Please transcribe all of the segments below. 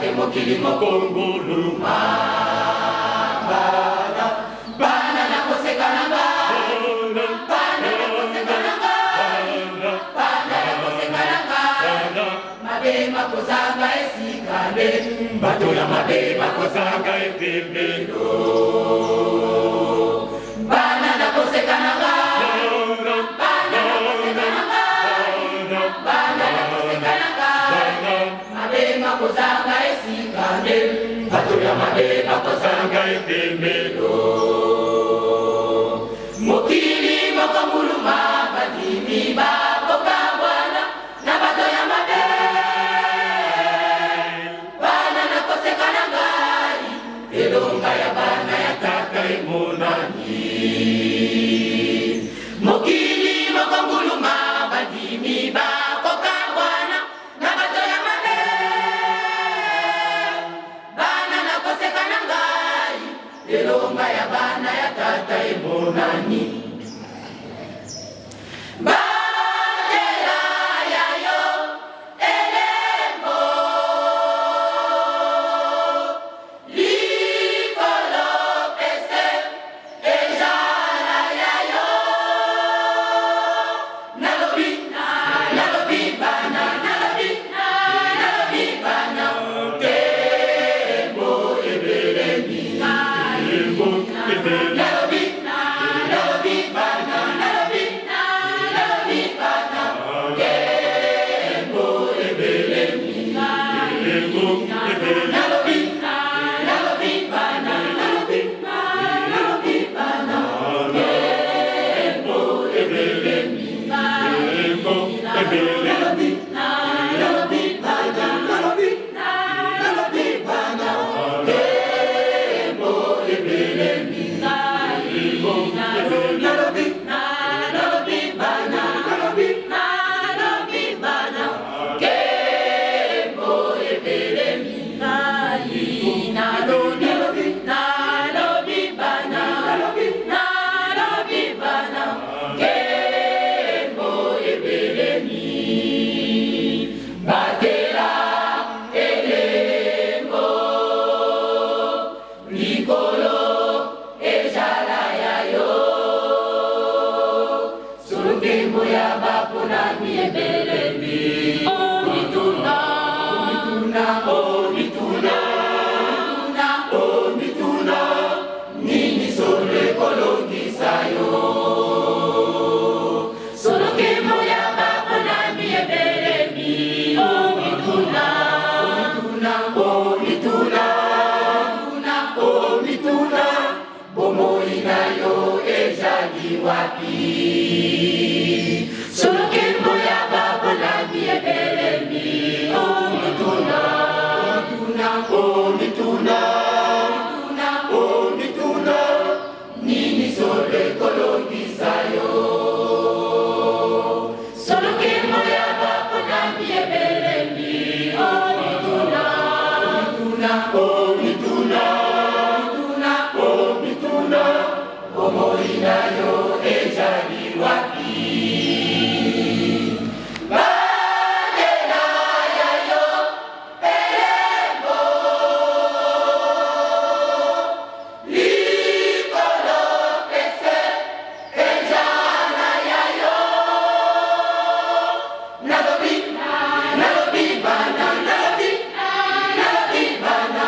te mokili mokonguluma. Bana, bana nakoseka na ngai, bana nakoseka na ngai, bana nakoseka na ngai, mabe makozanga esika nde, bato ya mabe bakozanga epemelo. Bana nakoseka na ngai, bana nakoseka na ngai, bana nakoseka na ngai, mabe makozanga esika nde, bato ya mabe bakozanga epemelo. Mokili mokonguluma, bandimi bakokabwana na bato ya mabe. Bana nakoseka na ngai, elonga ya bana ya tata emonani. Mokili mokonguluma, bandimi bakokabwana na bato ya mabe. Bana nakoseka na ngai, elonga ya bana ya tata emonani. Batela ya yo elembo, likolo pese ezala ya yo. Nalobi, nalobi bana, nalobi, nalobi bana, nkembo ebelemi. Nalobi, nalobi bana, nalobi, nalobi bana, nkembo ebelemi. Nalobi, nalobi bana, nalobi, nalobi bana, nkembo ebelemi. Nalobi, nalobi bana, nalobi, nalobi bana, nkembo ebelemi. Nalobi, nalobi bana, nalobi, nalobi bana, nkembo ebelemi. Nalobi, nalobi bana, nalobi, nalobi bana, nkembo ebelemi. Batela elembo, likolo ezala ya yo. Solo nkembo ya baponami ebelemi. Oh mituna, mituna, oh mituna, mituna, oh mituna, nini solo ekolongisa yo? Solo nkembo ya baponami ebelemi. Oh mituna, mituna, oh mituna, mituna, oh mituna, bomoi na yo ezali wapi? Solo nkembo ya baponami ebelemi. Oh mituna, mituna, oh mituna, mituna, oh mituna, nini solo ekolongisa yo? Solo nkembo ya baponami ebelemi. Oh mituna, mituna, oh mituna, mituna, oh mituna, bomoi na yo ezali wapi? Batela ya yo elembo, likolo pese ezala ya yo. Nalobi, nalobi bana, nalobi, nalobi bana,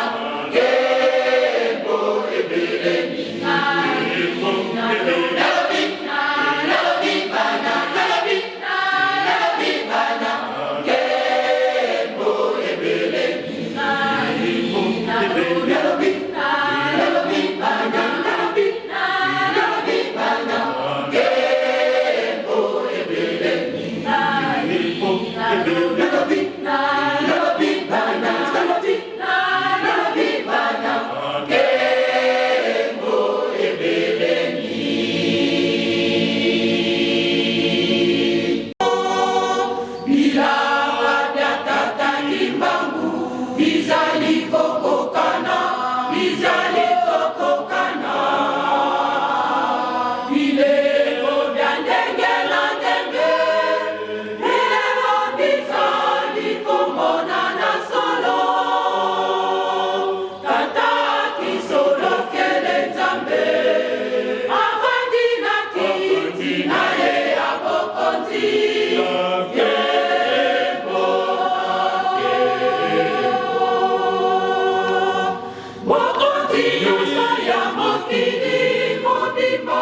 mokili mobimba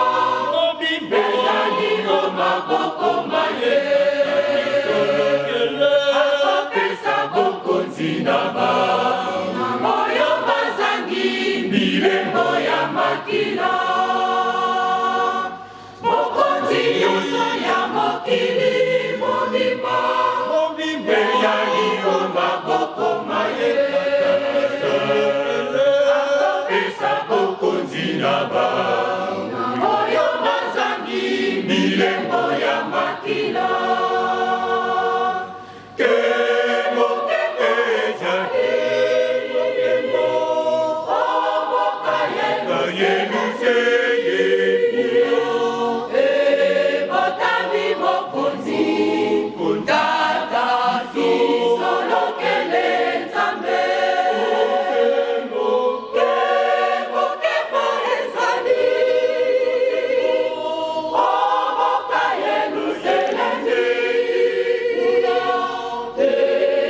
ezali o maboko ma ye. Akopesa bokonzi na ba oyo bazangi bilembo ya makila. Bokonzi nyonso ya mokili mobimba ezali o maboko ma ye. Akopesa bokonzi na ba oyo bazangi bilembo ya makila. Nkembo ezali o mboka Yelusalemi. Ebotami mokonzi, Tata kisolokele Nzambe. Nkembo, nkembo ezali o mboka Yelusalemi.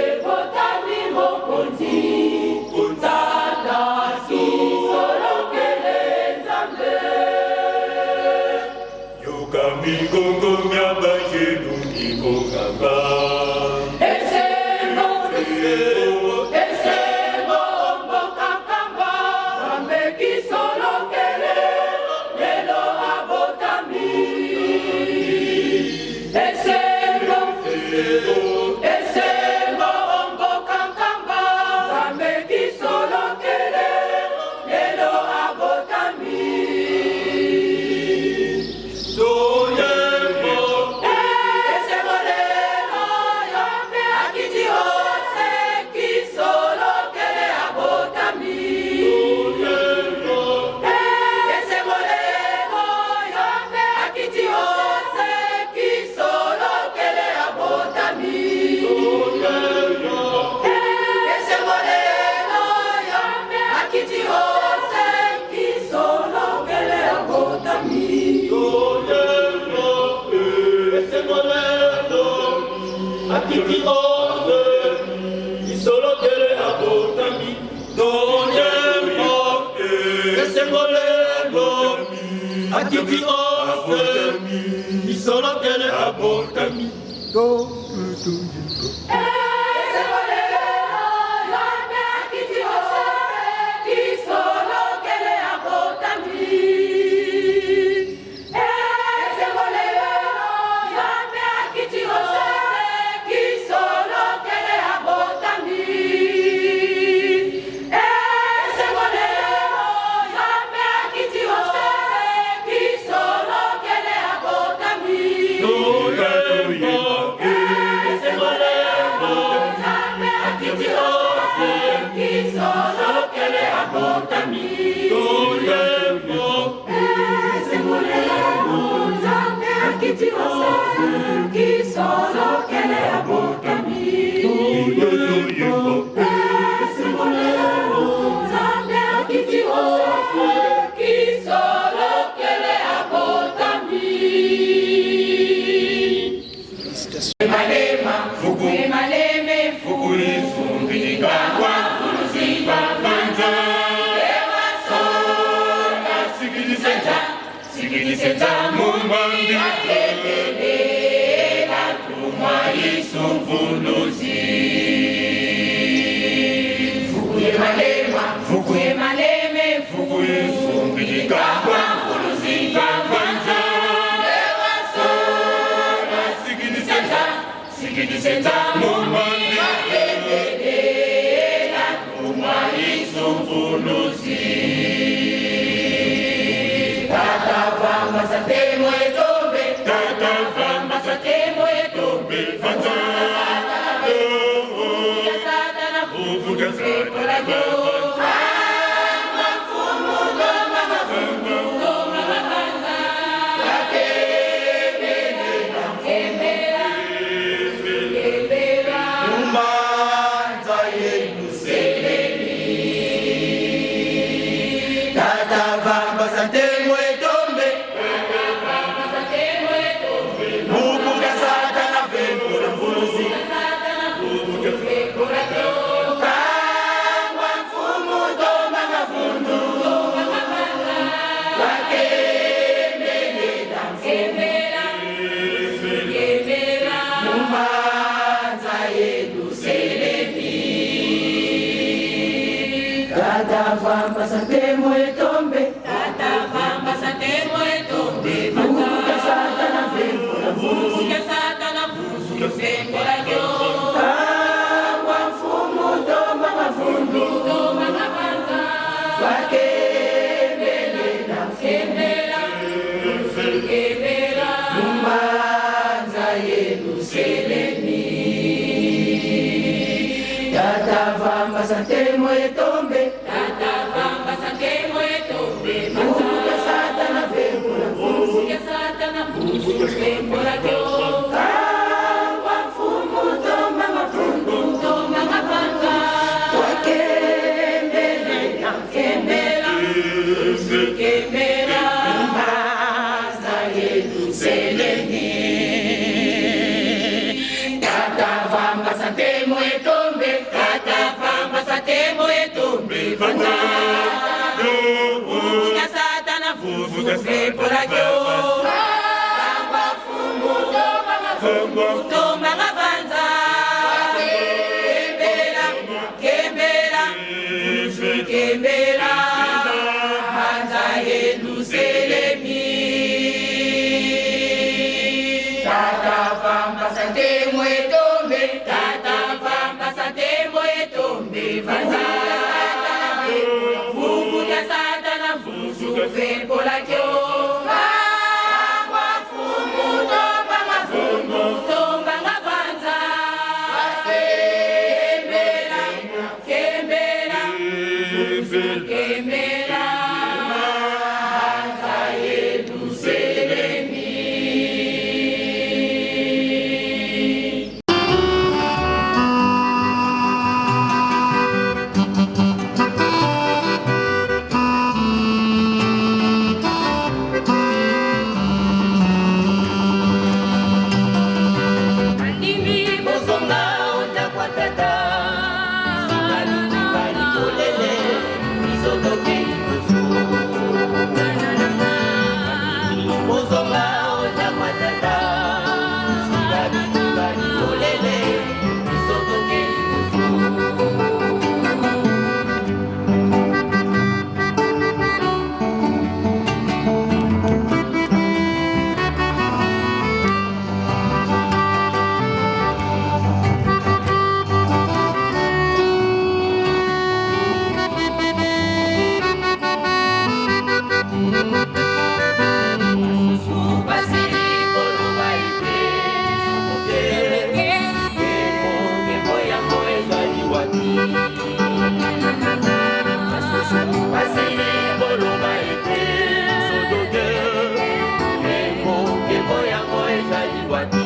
Ebotami mokonzi, Tata kisolokele Nzambe. Yoka mingongo mya banjelu mikoganga. Esengo, esengo, mboka Nkamba, Nzambe kisolokele lelo abotami. Esengo, esengo, mboka Nkamba, Nzambe kisolokele lelo abotami. Toyembo. Esengo lelo, Nzambe akiti ose, kisolokele abotami. Esengo lelo, Nzambe akiti ose, kisolokele abotami. Esengo lelo, Nzambe akiti ose, kisolokele abotami. Toyembo. Esengo lelo, akiti ose, kisolokele abotami. Toyembo. Esengo lelo, akiti ose, kisolokele abotami. Esengo lelo, Nzambe akiti ose, kisolokele abotami. Esengo lelo, Nzambe akiti ose, kisolokele abotami. Esengo lelo, Nzambe akiti ose, kisolokele abotami. Toyembo. Esengo lelo, Nzambe akiti ose, kisolokele abotami. Toyembo. Esengo lelo, Nzambe akiti ose, kisolokele abotami. Toyembo. Esengo lelo, Nzambe akiti ose, kisolokele abotami. Malema, maleme, Fukuifungilikangwa fulusivavanza, ewasola, sikilisenza sikilisenza mumambi akebelela tumwa isumvuluzi. Fukuye malema, fukuye maleme, Fukuifungilikangwa fulusivavanza, ewasola, sikilisenza sikilisenza mumambi akebelela tumwa isumvuluzi. Tata vamba satemo etombe, Tata vamba satemo etombe, vanza ya Satana Uvuga Kola yo. Mafumu goma mafumu goma mabanga. Kembela, kembela. Umanza Yerusalemi. Tata vamba santemo etombe. Satemo etombe, Mubuga Satana vembula mvuluzi. Satana kola yo. Kangwa mfumu toma mafundu. Goma mabanga. Tata vamba santemo etombe. Tata vamba santemo etombe. Vuka satana vembola vuzu. Vuka satana vuzu vembola yo. Tangwa mfumu tomba mavundu. Tomba mavanza. Twakembele na Kembela. Vuzu kembela. Mbanza Yerusalemi. Tata vamba santemo etombe. Tata vamba santemo etombe. Vuka satana vembola vuzu. Vuka satana vuzu vembola yo. Tangwa mfumu tomba mavundu. Tomba mavanza. Twakembele na Kembela. Vuzu kembela. Mbanza Yerusalemi. Tata vamba santemo etombe. Tata vamba santemo etombe. Vanza. Vuka satana vuzu vembola yo. Tangwa mfumu tomba mavundu. Tomba mavanza. Kembela. Kembela. Vuzu kembela. Banza Yerusalemi. Tata vamba santemo etombe. Tata vamba santemo etombe. Vanza. Vuka satana vuzu vembola yo. Tangwa mfumu tomba mavundu. Tomba mavanza. Kembela. Kembela. Vuzu kembela. Banza Yerusalemi. Andimi Bozonga otakwa tata Sukali kolele biso tokei liboso. Bozonga otakwa tata Sukali kolele biso tokei liboso. Basili koloba ete nkembo yango ezali wapi? Basili koloba ete sotoke nkembo yango ezali wapi?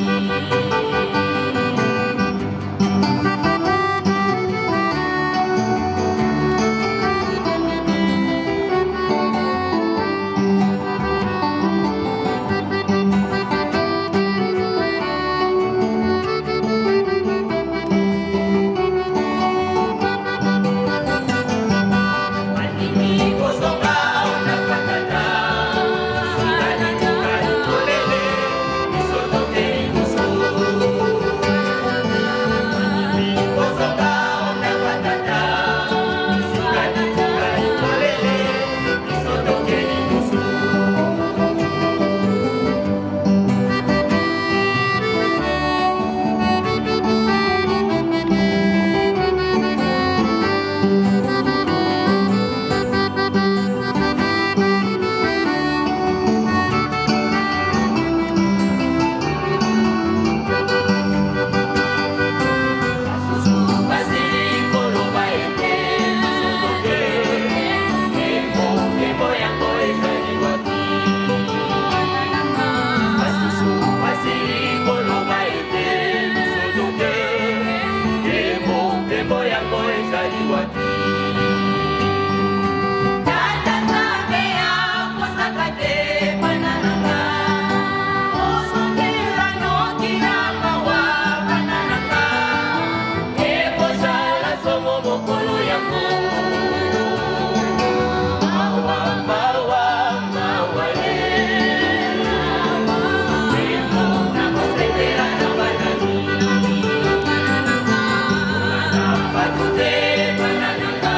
Andimi kozonga otakatata sukali kolele biso tokei liboso. Andimi kozonga otakatata sukali kolele biso tokei liboso. Basili koloba ete sotoke nkembo yango ezali wapi? Basusu basili koloba ete sotoke nkembo yango ezali wapi? Tata Nzambe akosaka te bana na nga. Ozongela noki na mawa bana na nga. Ekozala somo mokolo yango. Mawa, mawa, mawa ye. Nkembo nakosepela na banani? Bato te bana na nga.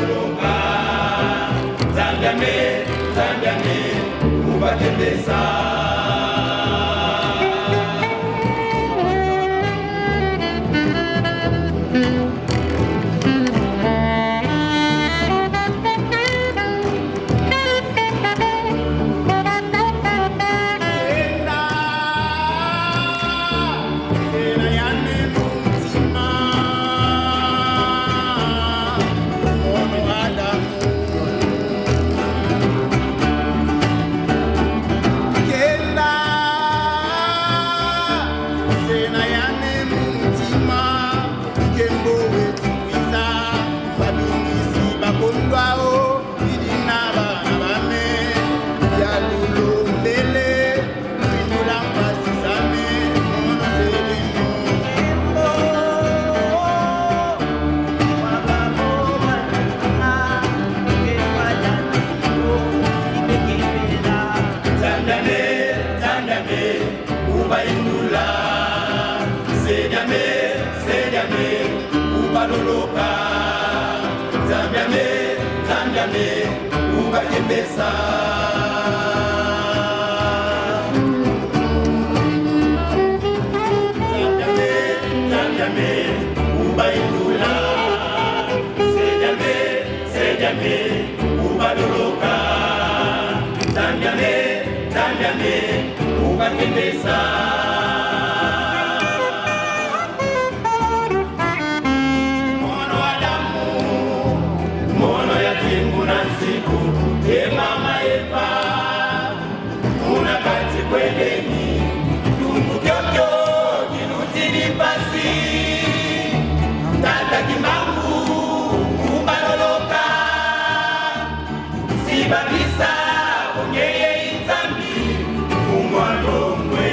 Ubaloloka Nzambiame, Nzambiame, ubakembesa. Nzambiame, Nzambiame, ubayindula. Senyame, senyame, ubaloloka. Nzambiame, Nzambiame, ubakembesa. Nzambiame, Nzambiame, ubayindula. Senyame, senyame, ubaloloka. Nzambiame, Nzambiame, ubakembesa. Mono Adamu, mono ya tingu na nsiku, e mama Eva, muna kati kweleni, tungu kyokyo kilutili pasi, tata kimbangu ubaloloka, sibabisa ongeye inzambi, fungwa longwe.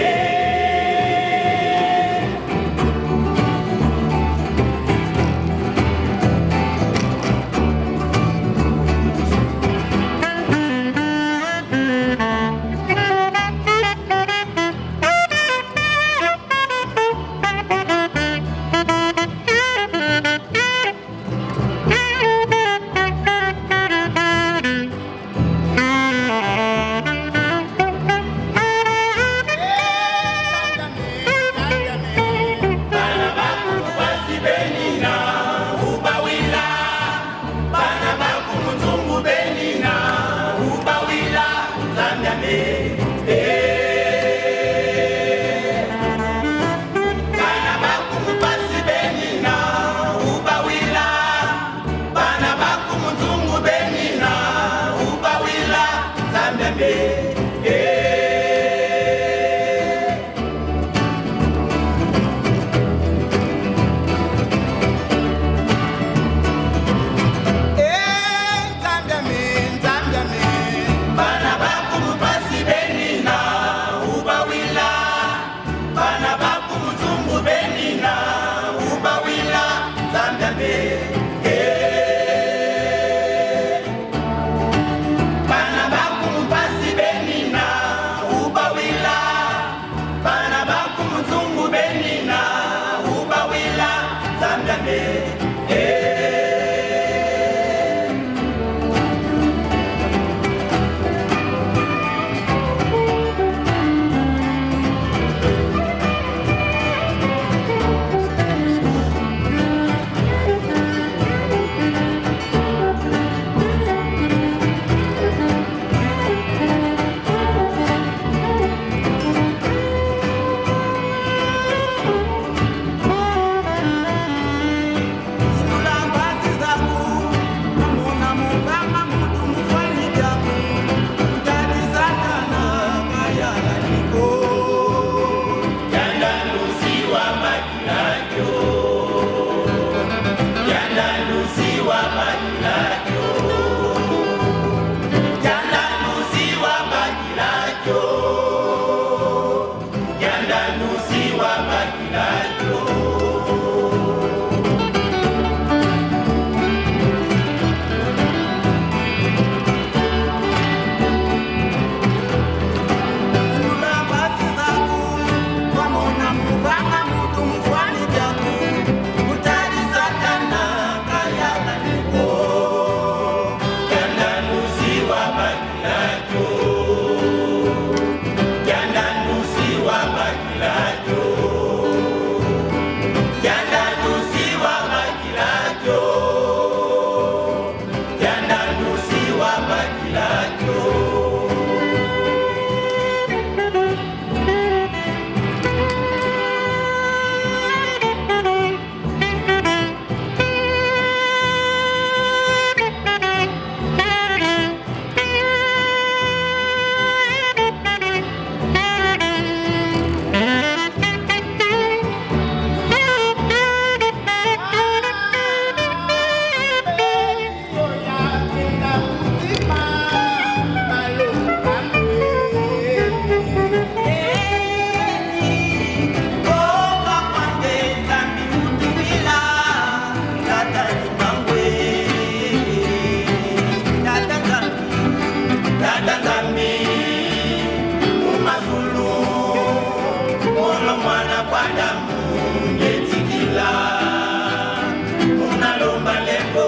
Unalomba lembo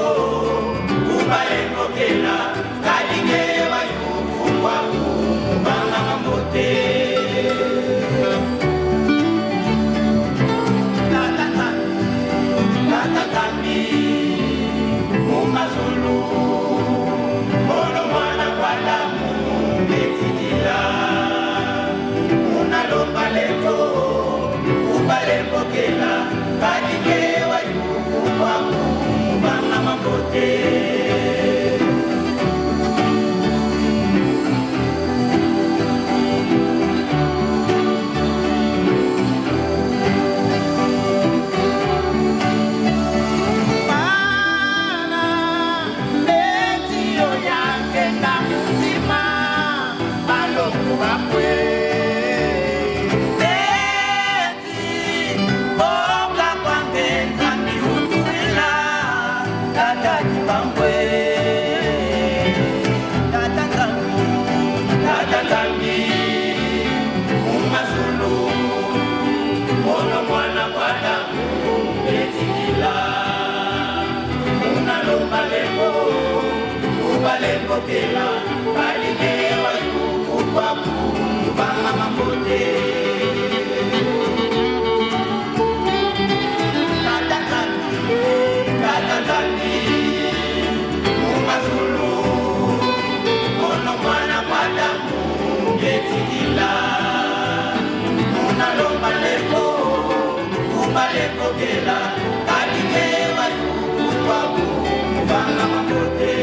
kubalembokela kalinge wayukukwaku mubanga mambote. Tata Nzambi, Tata Nzambi, mumazulu mbono mwana kwalamu betidila. Unalomba lembo kubalembokela kalinge wayukukwaku mubanga mambote. Bana beti oyo akenda mutima balongo bakwe Beti bonga kwange Nzambi utuila tata kibambwe tata Nzambi, tata Nzambi mumazulu mono mwana kwadamu betikila unalomba lembo ubalembokela balinge wayukukwaku mubanga mambote. Tata Nzambi, Tata Nzambi, mumazulu mono mwana kwadamu betikila unalomba lembo ubalembokela balinge wayukukwaku mubanga mambote.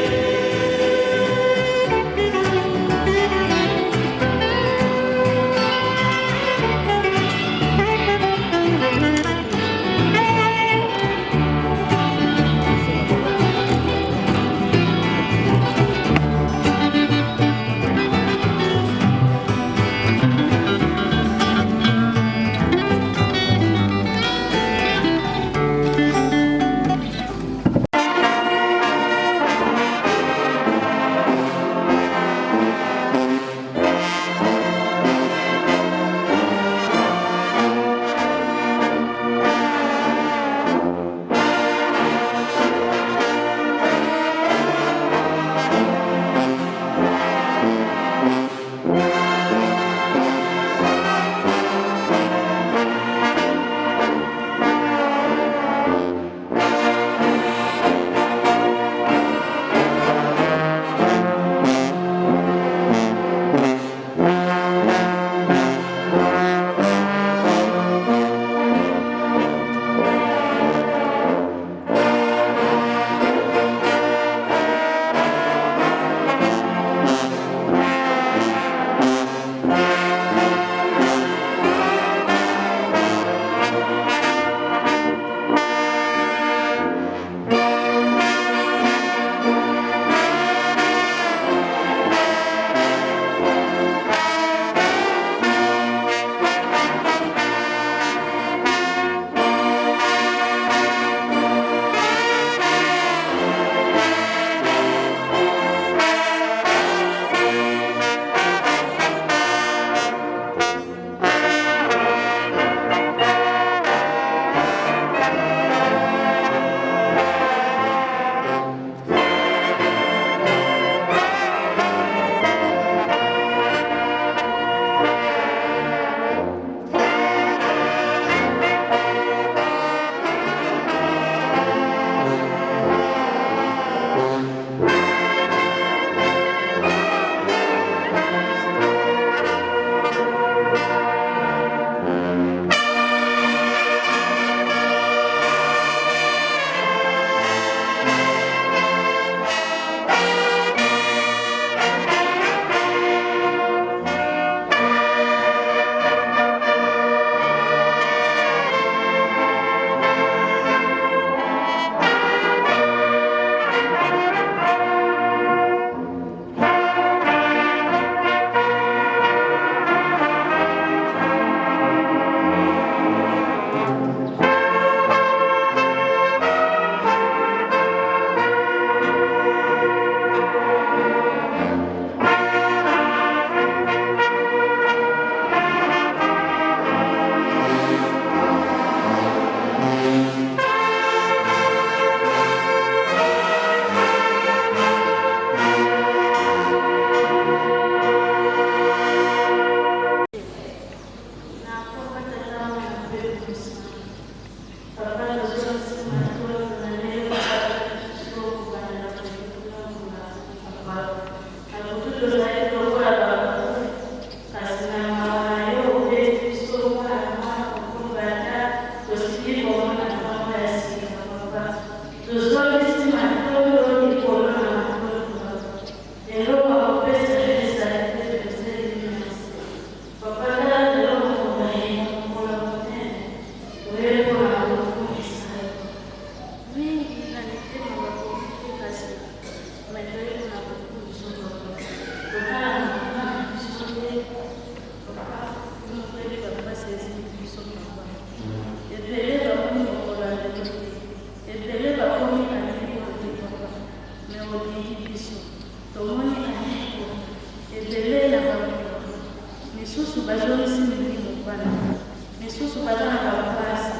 bana. Misusu baza na ba pasi,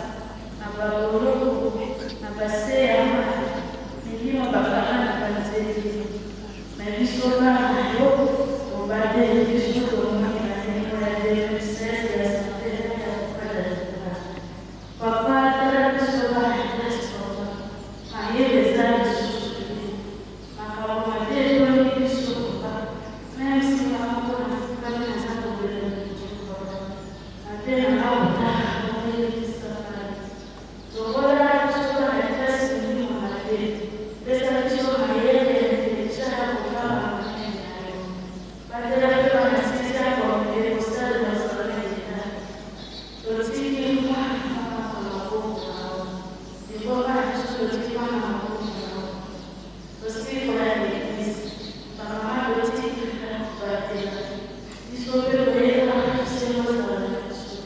na ba boloko, na ba se ya mayi, milimo bakanga na ba nzete. Mais biso bana na yo obateli biso tomoni na ndenge ya 2016 ya sante na ya kokata libala. Papa tala biso bana ya classe papa, mayele eza lisusu te. Makambo mabe etondi biso papa, meme si nga moko na fukami naza kolela liboso papa. Mabe na nga otala bongo yebisa ngai. Longola biso bana classe milimo mabe, pesa biso mayele ya intelligent ya kokamba monene na yo. Batela pe bana sixième komite kosalela salon ya l'etat. Totiki mwana moko na maboko na yo. Lingomba na biso totiki wana na maboko na yo. Tosikola ya eglise. Ba mama totiki na kobatela. Biso pe toyeba bisengo ezala na biso.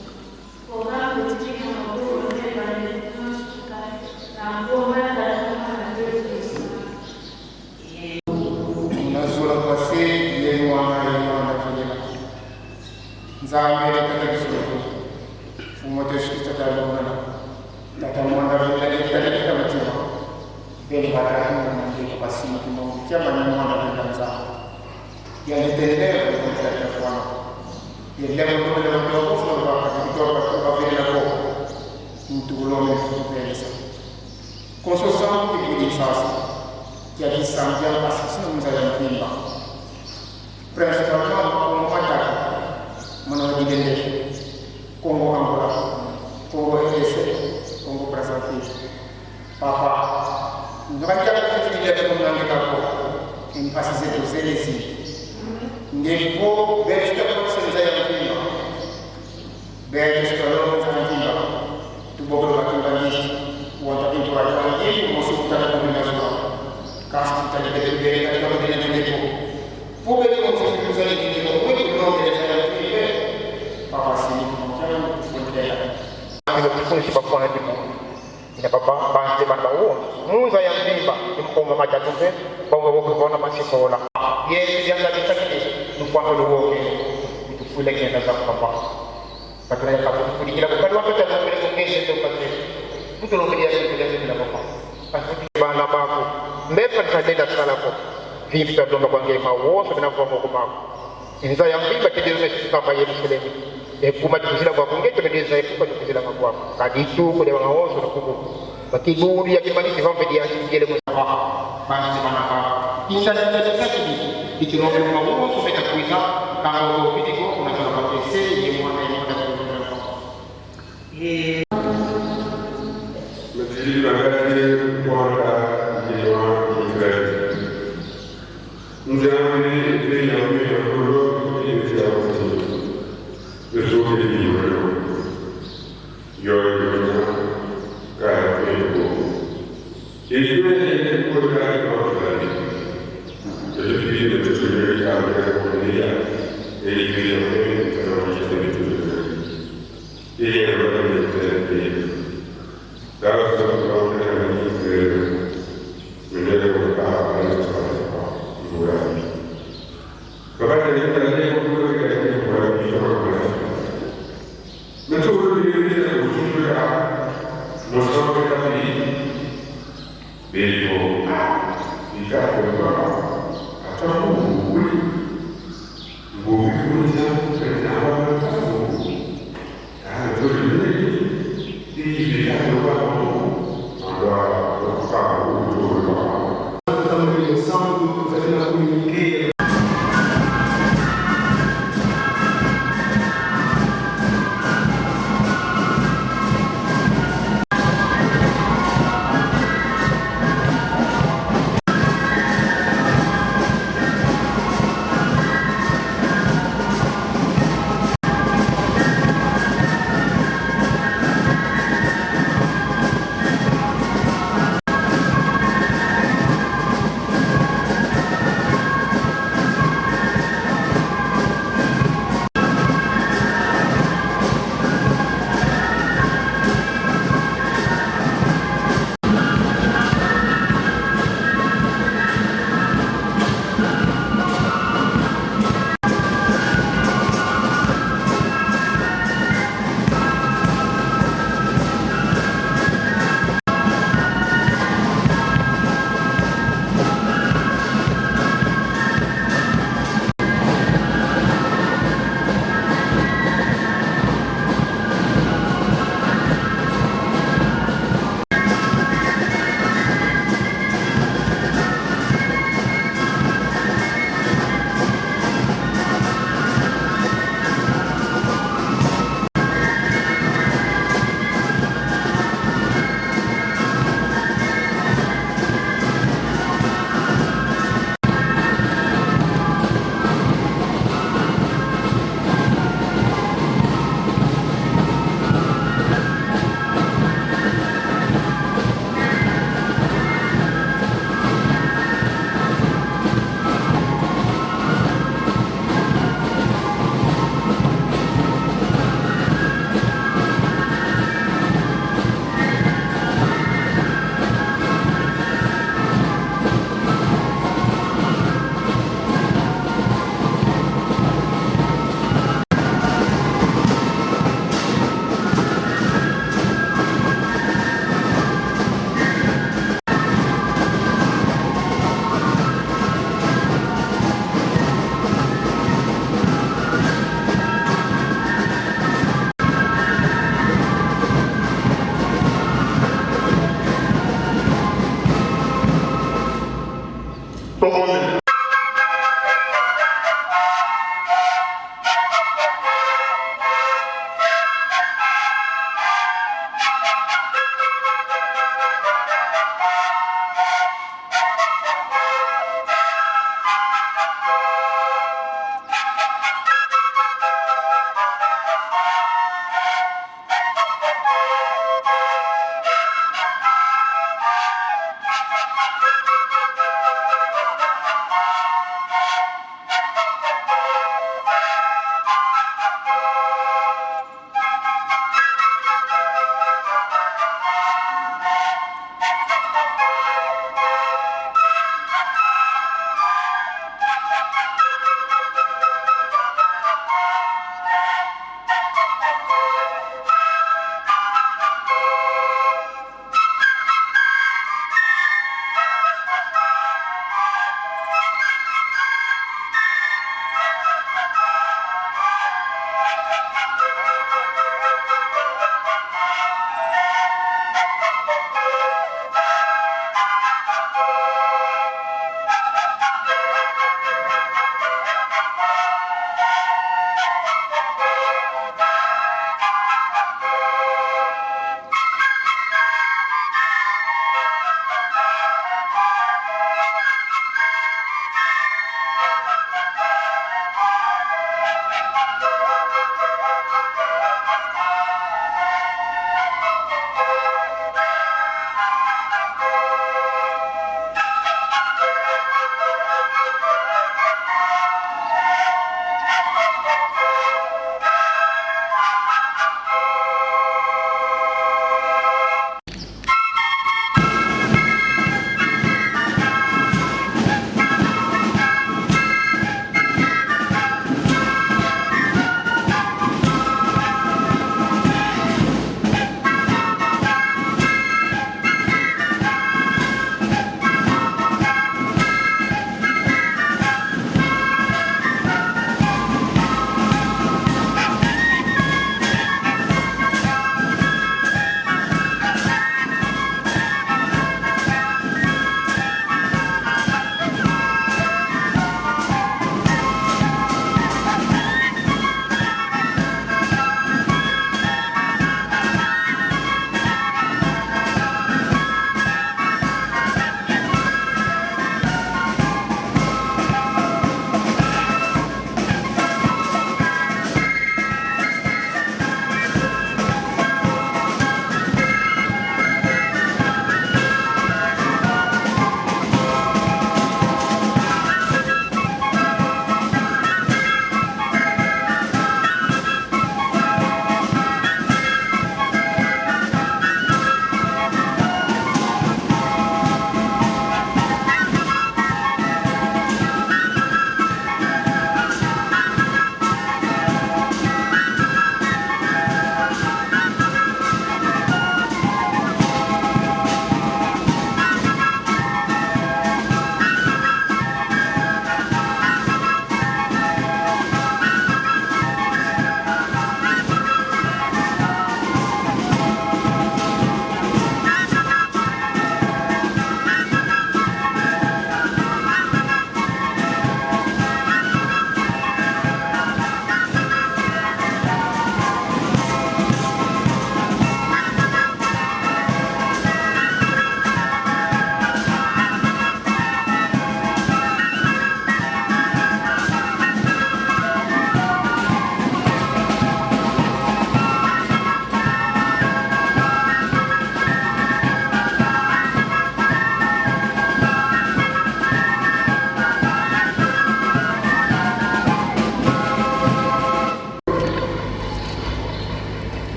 Programme totiki na maboko na yo ebandeli kino suka na nkombo ya Tata, Mwana mpe Molimo Santu. Nazola kwase ye mwana ye mwana velela Nzambe tata biso Mfumu wa Yesu Kristo tata mwana tata mwana velela tata tata matima bene batatu mwana basima kimo kia bana mwana velela Nzambe ya litelele ko tata fwana yele ko ko ko ko ko ko ko ko velela ko ntukulome tukuvelesa Construção de sasa ya kisambia pasisi nza ya mvimba principalement Congo Matata mwana wa Didende Congo Angola Congo RDC Congo Brazzaville papa ngakia kufikiria kwa mwange kako impasi zetu zelezi ndipo besta kwa nza ya mvimba besta kwa nza ya mvimba tubogolo bakimbangisti wantakintu wajawangili mosi kutaka kuminazwa kasi tutajibebele katika madina nendeko pubele msikuzali nendeko wewe ndio ndio papa sini kumchana kufuatilia kufunisa bafana dibu ina papa banze bana bawo munza ya mvimba imkonga majatuve bongo boko bona masikola ye yanga bitakide nufanga luwoke itufule kenda za papa patuna ya kapu kulikila kukali wakati alongele kongese to pate mutulongele ya kulikila bila papa bana bako mbepa tadenda salako vimbi tadonga kwange mawonso binakuva moko mako inza ya mvimba tedezome kamba Yerusalemu ekuma tukuzila kwa kungeto tedeza ekupa tukuzila kwa kaditu kule wangawonso nakuku bakiburi ya kimanisi vambe dia ngele mo bana bana ba inda inda tsaki itilombe mawonso beta kuiza kanga ko bitiko unatoka kwa kese ye mwana ye mwana Matili magari mwaka yewa ikrati. Nzambe ile yambe yakolo ile ya wote. Yesu kili yoyo. Yoyo na kaya ko. Ile ile ko kaya ko kaya. Jadi ile tutuyo ya ya ko ya. Ile ile ya ko ya ile ya ko ya. Dalam satu tahun yang ini ke menjadi kota Murah. Bapak dari tadi untuk kita ini murah Mencoba diri kita khususnya Mustafa kita ini Bego Jika kedua atau bui bui punya kenapa tahu Ah, itu ini di jika kedua ada tahu Tobondela.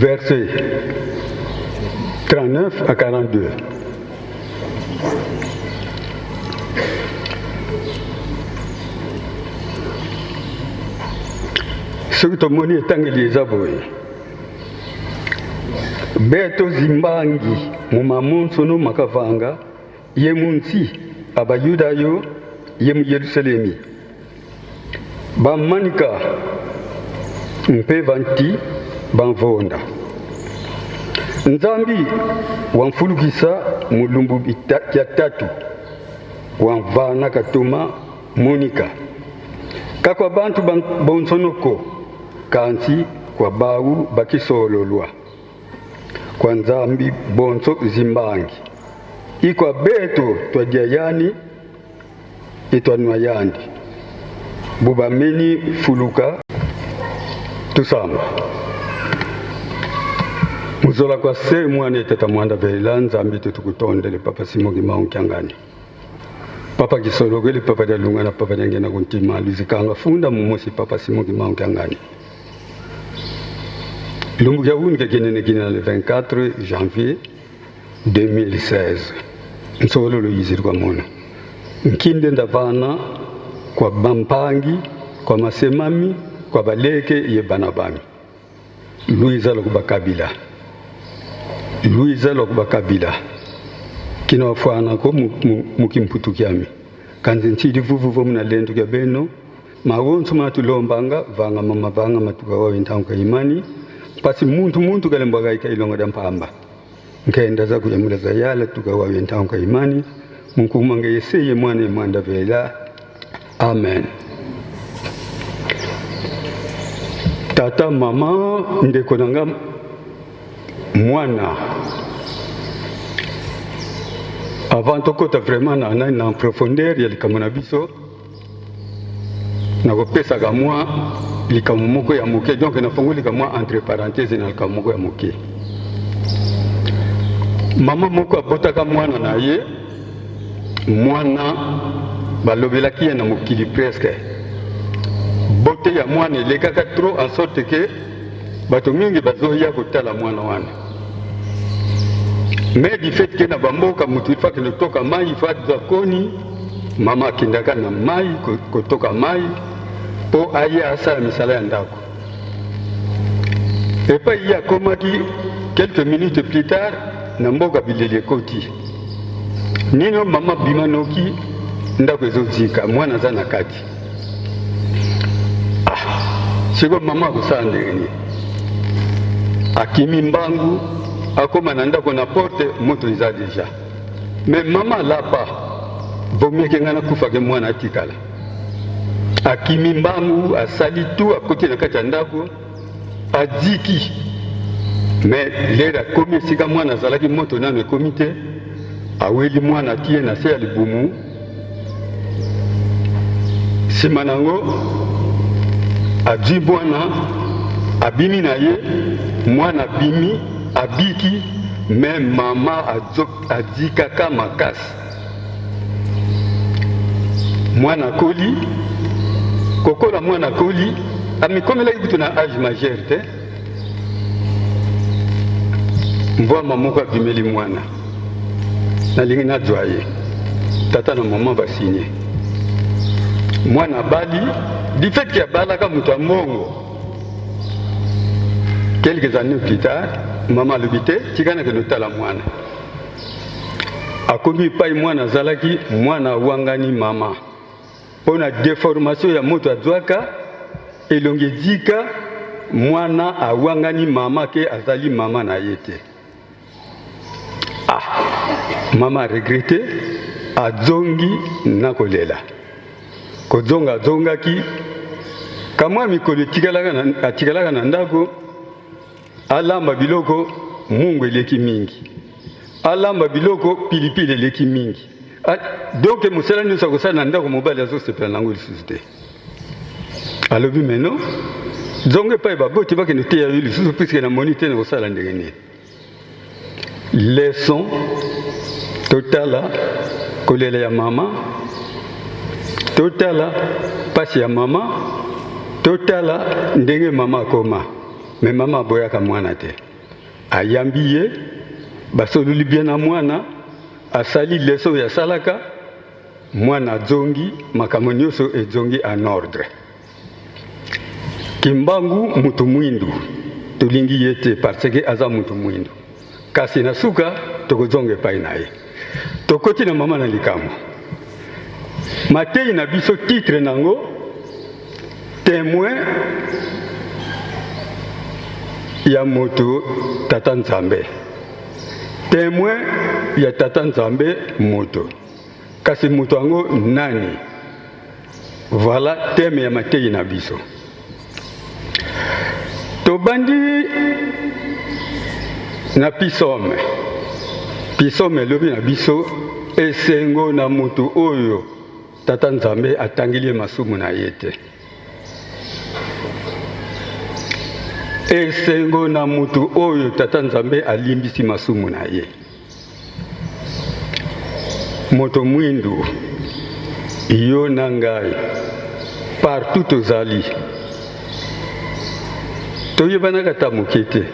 Versets 39 à 42. Soki tomoni etangeli eza boye beto zimbangi mumamonsono makavanga ye munsi abayuda yo ye mu yerusalemi bamanika mpe vanti bamvonda nzambi wamfulukisa mulumbu ya tatu. Wa mvana katuma Monika. Kakwa bantu bonsonoko kansi kwa bau bakisololwa kwa Nzambi bonso zimbangi ikwa beto twadia yani itwanwa yandi bubameni fuluka tusamba muzola kwa se mwana etata mwanda velela Nzambi tutukutondele papa Simon Kimbangu Kiangani papa kisolokeli papa dialunga na papa diangenda kuntima luzikanga funda mumosi papa Simon Kimbangu Kiangani lumbu kia wuni kekenene kina le 24 janvier 2016 nsololo yizirwa mona nkinde ndavana kwa bampangi kwa masemami kwa baleke ye bana bami luiza lokubakabila luiza lokubakabila kina wafwana ko mukimputu kyami kanzi ntili vuvuvo muna lendu kya beno mawonso matulombanga vanga mama vanga matuka wawe ntangu imani pasi muntu muntu kalembwa kaika ilonga da mpamba nkenda za kuyamula za yala tuka wawe ntangu imani munkumange yeseye mwana mwanda vela amen. Tata mama ndeko nanga mwana avant tokota vraiment na, na, na profondeur ya likambo na biso nakopesaka mwa likambo moko ya moke donc nafongolika mwa entre parenthèse na likambo moko ya moke. Mama moko abotaka mwana na ye, mwana balobelaki ye na mokili presque bote ya mwana elekaka trop en sorte que bato mingi bazoya kotala mwana wana. Mais du fait que na bamboka moto il faut akende kotoka mai, il faut azwa koni, mama akendaka na mai kotoka mai mpo aye asala misala ya ndako. Epai ye akomaki quelques minutes plus tard na mboka bileli ekoti nino mama bima noki ndako ezozika mwana aza na kati. Ah, sikoyo mama akosala ndenge nini? Akimi mbangu akoma na ndako na porte moto eza deja. Mais mama alapa vomieke ngai nakufake mwana atikala. Akimi mbangu asali tu akoti na kati ya ndako aziki. Mais lere akomi esika mwana azalaki moto nano ekomi te, aweli mwana atie na se ya libumu. Nsima nango azwi mwana abimi na ye, mwana abimi abiki, me mama azikaka makasi. Mwana akoli, kokola mwana akoli, amikomelaki kutu na age majeure te. Mvwama moko abimeli mwana, nalingi nazwa ye, tata na mama basinye. Mwana abali, du fait que abalaka moto ya mbongo, quelques années plus tard mama alobi te, tika nakende otala mwana. Akomi epai mwana azalaki, mwana awangani mama mpo na deformation ya moto azwaka elongi ezika, mwana awangani mama ke azali mama na ye te. Ah, mama aregrete, azongi na kolela. Kozonga azongaki kamwa mikolo atikalaka na ndako, alamba biloko mungu eleki mingi, alamba biloko pilipili eleki mingi. Donc mosala nyonso akosala na ndako mobali azosepela nango lisusu te. Alobi meno zonga epai baboti bakende teya yo lisusu puiske namoni te na kosala ndenge nini. Leçon totala kolela ya mama, totala pasi ya mama, totala ndenge mama akoma. Me mama aboyaka mwana te, ayambi ye, basololi bien na mwana, asali leçon oyo asalaka, mwana azongi, makambo nyonso ezongi en ordre. Kimbangu mutu mwindu tolingi ye te parce que aza mutu mwindu, kasi na suka tokozonga epai na ye. Tokoti na mama na likambo mateyi na biso, titre nango témoin ya moto tata Nzambe, témoin ya tata Nzambe moto. Kasi moto yango nani? Voilà thème ya mateyi na biso. Tobandi na pisome. Pisome elobi na biso esengo na moto oyo Tata Nzambe atangeli ye masumu na ye te. Esengo na moto oyo Tata Nzambe alimbisi masumu na ye. Moto mwindu, yo na ngai, partout tozali, toyebanaka ata moke te,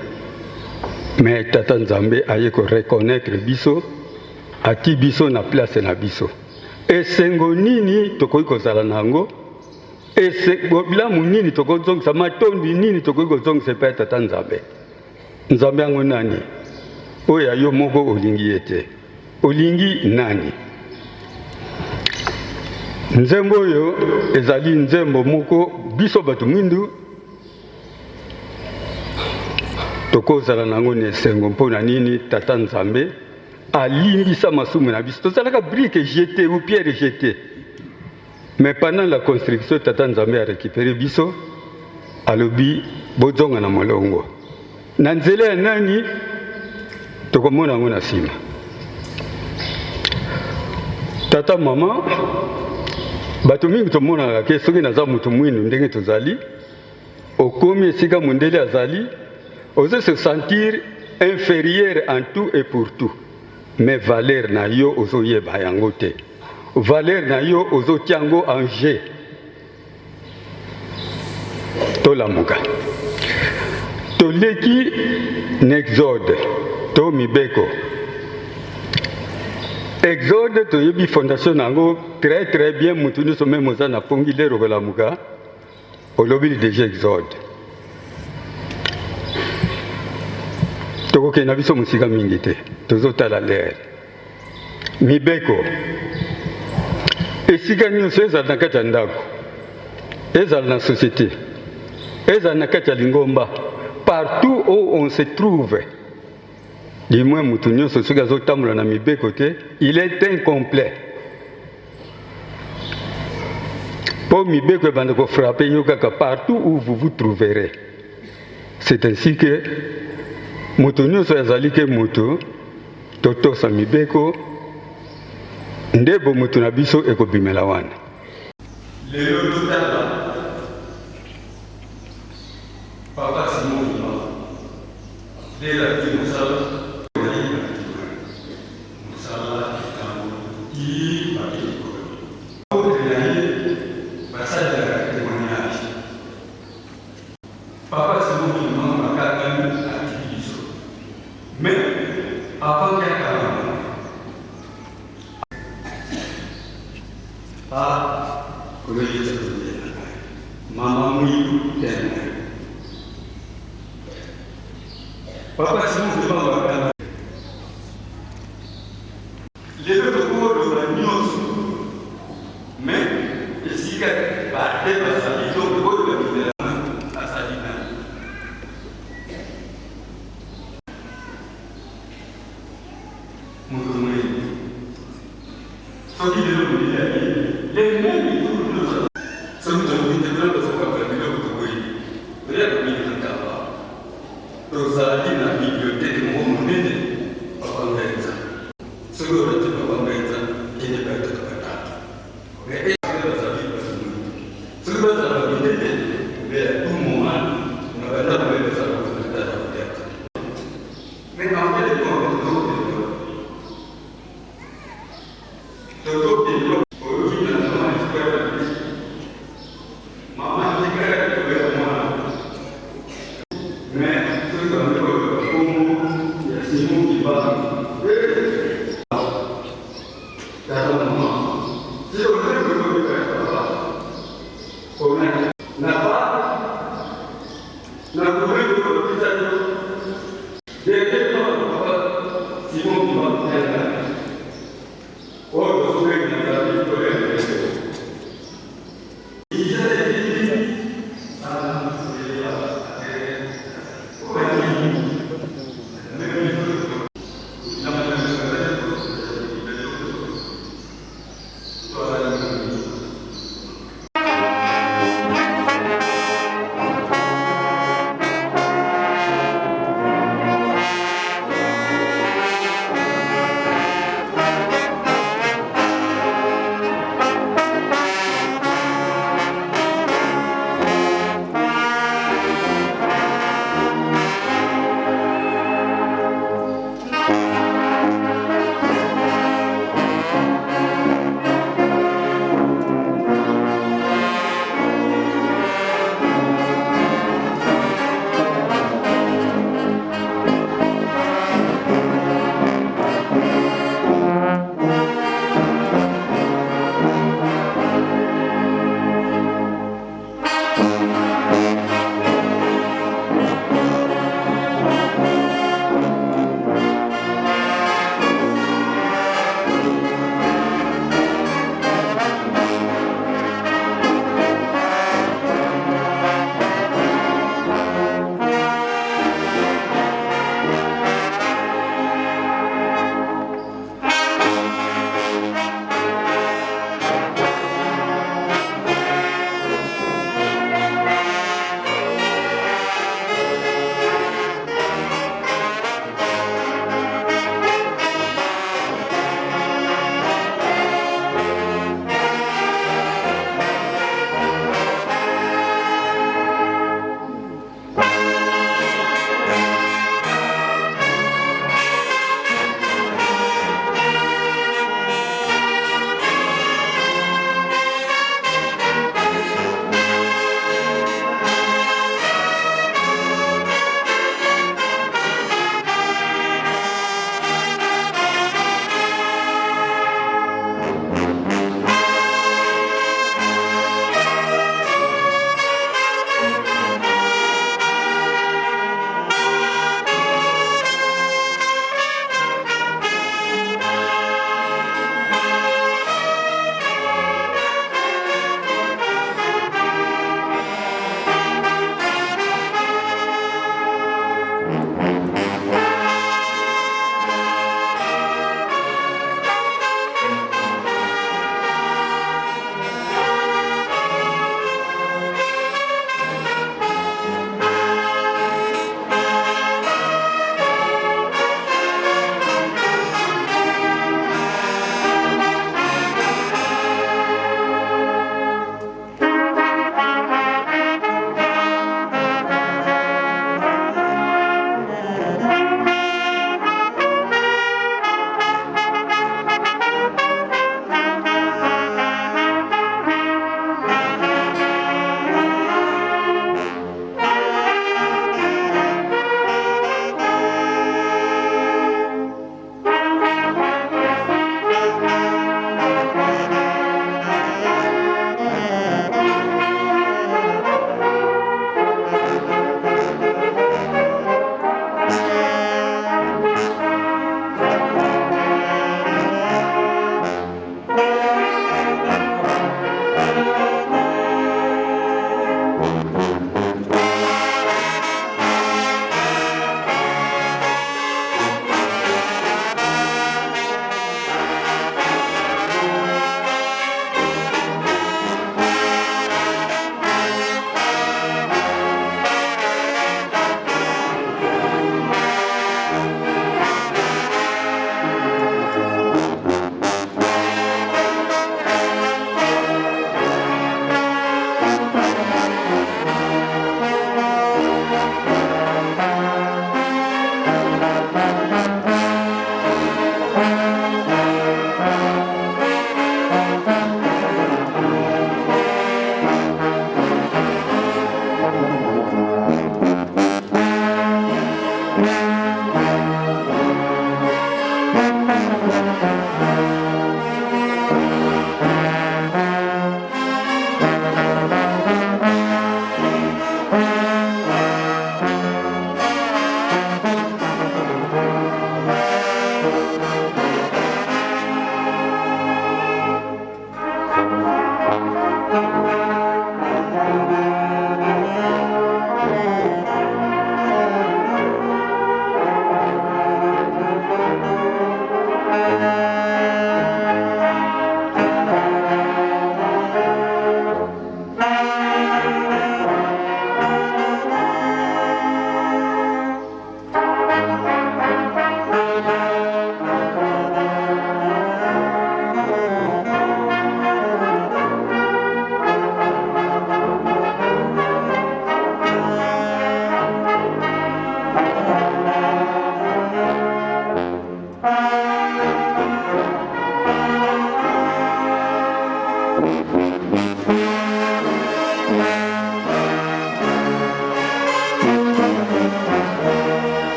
mais Tata Nzambe aye ko reconnaître biso, ati biso na place na biso. Esengo nini tokoki kozala na yango? Esengo bilamu nini tokozongisa? Matondi nini tokoki kozongisa epai ya Tata Nzambe? Nzambe yango nani? Oyo ya yo moko olingi ye te, olingi nani? Nzembo oyo ezali nzembo moko biso bato mwindu tokozala na yango na esengo. Mpo na nini? Tata Nzambe alimbisa masumu na biso. Tozalaka brique jete ou pierre jete, mais pendant la construction Tata Nzambe a récupéré biso, alobi bozonga na molongo. Na nzela ya nani? Tokomona yango na nsima. Tata mama, bato mingi tomonaka ke soki naza moto mwindu ndenge tozali, okomi esika mondele azali, ozo se sentir inférieur en tout et pour tout, mais valeur na yo ozoyeba yango te, valeur na yo ozotia yango en jeu. Tolamuka, toleki na exode to mibeko. Exode toyebi fondation na yango très très bien, moto nyonso meme oza na pongi lero kolamuka olobili deja exode. Tokokende na biso mosika mingi te, tozotala lere mibeko esika nyonso, ezala na kati ya ndako, ezala na société, ezala na kati ya lingomba, partout où on se trouve, du moins moto nyonso soki azotambola na mibeko te, il est incomplet. Mpo mibeko ebanda kofrappe yo kaka partout où vous vous trouverez. C'est ainsi que moto nyonso azali ke moto, totosa mibeko nde bomoto na biso ekobimela wana. Lelo totala Papa Simon Kimbangu ndenge abandi mosala na ye na mosala etamboli tii bake likolo. Apotre na ye basalelaka temoignage. Papa Simon Kimbangu akangami atiki biso mais avant ke akangama ah Nkolo Yesu azongela ngai mama Muilu témoin. Papa Simon Kimbangu akangami. Lelo tokoloba nyonso mais esika bate bazali to oyo babimela azali nani? Moto moyebi soki lelo mondele aye le meme jour nyonso soki tolobi te tona tozokabola biloko toboyi toya komini na kamba. Tozali na biblioteke moko monene Papa Ngenza. Soki olati Papa Ngenza, kende epai ya tata batatu. Mais soki bazali bato moyindo, soki bazala ba mindele, mais à tout moment na ba ndako naye bazala kozala tata batatu. Mais en fait de compte, tozokende wapi? Tozokende wapi? Oyoki na mama histoire na biso. Mama tika ya likolo ya mwana. Mais soki bambi koloba kombo ya Simon Kimbangu. Eh! Tata mama. Si ozali koyoka ya papa. Ona na ba na koyoka kopesa yo. Derrière toi papa Simon Kimbangu. Oyo tozobenga Nzambe likolo ya mibeko.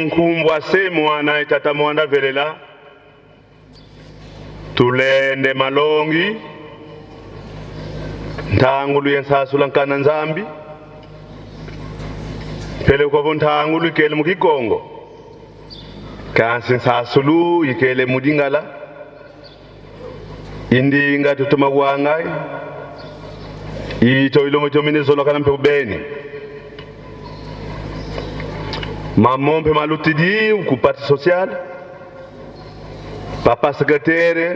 Munkumbwa se mwana etata mwanda velela tulende malongi ntangulu yensasula nkana nzambi pele kwavo ntangulu ikele mukikongo kansi nsasulu ikele mudingala indinga tutuma wangai ito ilomo tomine zolokana mpe ubeni mamompe malutidi ku parti social papa secrétaire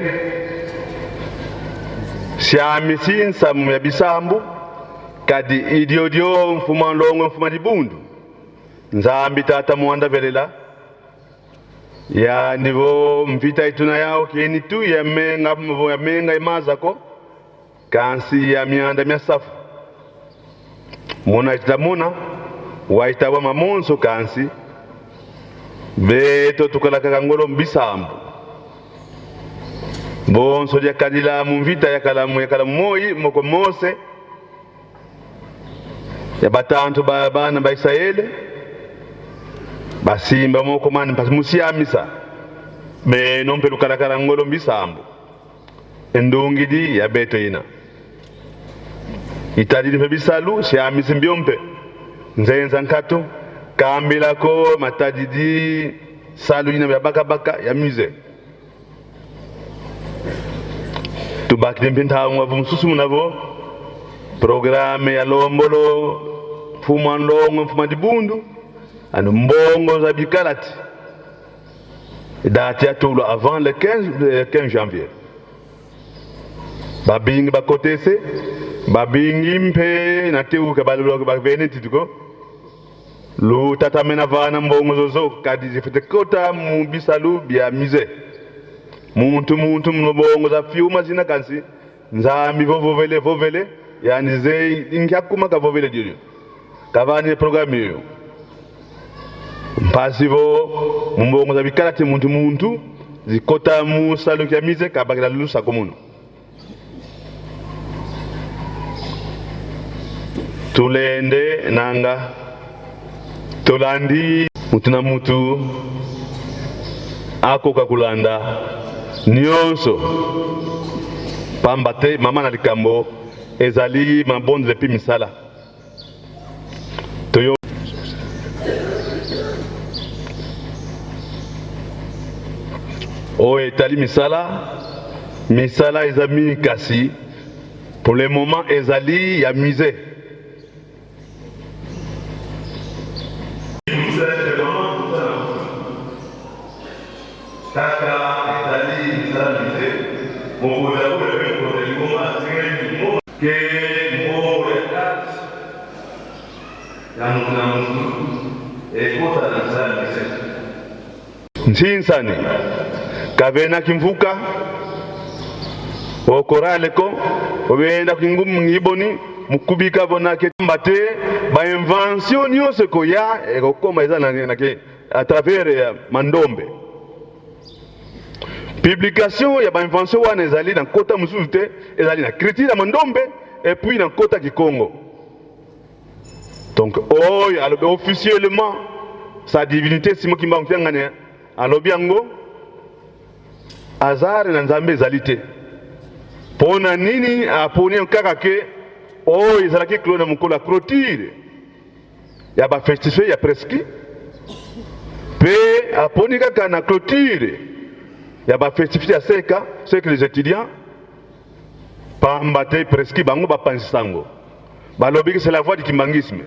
siamisi nsamu ya bisambu kadi idiodio mfuma ndongo mfuma dibundu nzambi tata muanda velela ya ndivo mvita ituna yao kieni tu ya menga ya menga imazako kansi ya mianda mya safu muna itamuna waitawa mamonso kansi beto tukalaka kangolo mbisambu bonso lyakalila mumvita yakalamu yakalamu moi moko mose ya batantu ba bana ba Israele basimba moko mani mpasi musiamisa beno mpe lukalakala ngolo mbisambu endungidi ya beto ina italili mpe bisalu siamisi mbio mpe nzenza nkatu kambilako matadidi salu ina ya bakabaka ya musée tubakile mpe ntango avo mususu munavo programe ya lombolo mfuma ndongo mfuma dibundu anu mbongo za bikalati date ya tolo avant le 15, le 15 janvier babingi bakotese babingi mpe na teuka bavene tituko lutatamena vana mbongo zozo kadi zifute kota mu bisalu bya musée muntu muntu mbongo za fyuma zina kansi nzambi vovovele vovele yani ze inkyakuma kavovele dilyo kavani programme iyo mpasi vo mumbongo za bikalati muntu muntu zikota mu salu kya musée kabakila lusako muno tulende nanga tolandi mutu na mutu akoka kulanda nyonso pamba te mama na likambo ezali mabondele mpe misala toyo oyo etali misala misala eza mingi kasi pour le moment ezali ya musée. Kaka ezali misala musée mokonzi yango mpe mokonzi ya lingomba asengeli mbongo ke mbongo ya carte ya moto na moto ekota na misala musée. Nsinsani kavena kimvuka okoraleko obenda kingumu ngiboni mukubika bonake mbate ba invention nyonso ekoya ekokoma eza na, na, à travers ya mandombe publication ya ba invention wana ezali na nkota mosusu te ezali na critique ya mandombe et puis na nkota kikongo. Donc oyo alobi officiellement sa divinité Simon Kimbangu Kiangani alobi yango hasard na Nzambe ezali te. Pona nini aponi kaka ke oyo ezalaki clo na mokolo ya clôture ya ba festifs ya presque pe aponi kaka na clôture ya ba festifs ya seka c'est que les étudiants pamba te presque bango bapanzi sango balobi que c'est la voie du kimbanguisme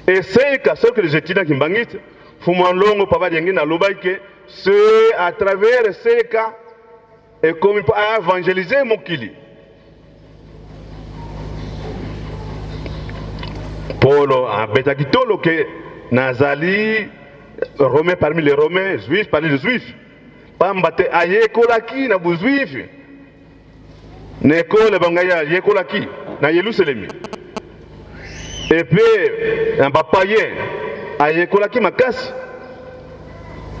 et seka ce que les étudiants kimbanguistes Fuma Longo papa Diangenda alobaki que c'est à travers seka ekomi mpo aevangelize mokili. Polo abetaki tolo ke nazali romain parmi les romains, juif parmi les juifs, pamba te ayekolaki na bujuif na ekole bangai ayekolaki na Yelusalemi epe na bapayen ayekolaki makasi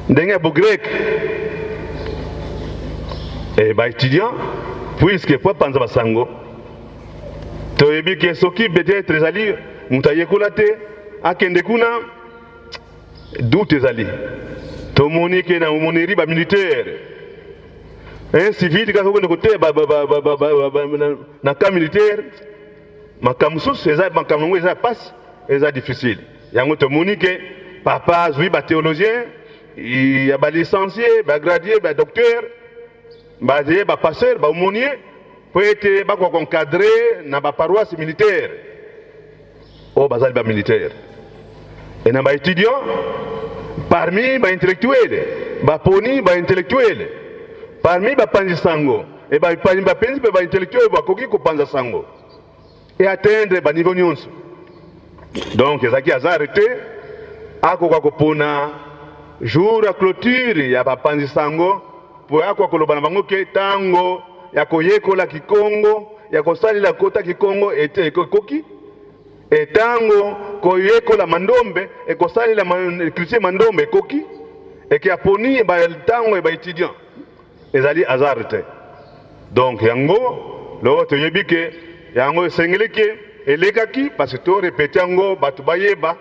ndenge ya bogreke e baétudiant puisque po apanza basango toyebi ke soki peut-être ezali moto ayekola te akende kuna. Doute ezali. Tomoni ke na omoneri ba militaire un civil kaka okende koteya na camp militaire, makambo mosusu eza makambo yango eza pasi, eza difficile. Yango tomoni ke papa azwi ba théologien ya ba licencié, ba gradué, ba docteur, baye ba pasteur, ba aumônier po ete bakoka koencadre na ba paroisse militaire oyo bazali ba militaire e na ba étudiant parmi ba intellectuel, baponi ba intellectuel parmi bapanzi sango e bapenzi mpe ba intellectuel bakoki kopanza sango e atteindre ba niveau nyonso. Donc ezalaki hasard te akoka kopona jour ya clôture ya bapanzi sango po akoka koloba na bango ke ntango ya koyekola kikongo ya kosalela kota kikongo ete ekoki, e ntango koyekola mandombe ekosalela culture mandombe ekoki, eke aponi ba ntango ya ba étudiant ezali hasard te. Donc yango loko toyebi ke yango esengeli ke elekaki parce que to répéter yango bato bayeba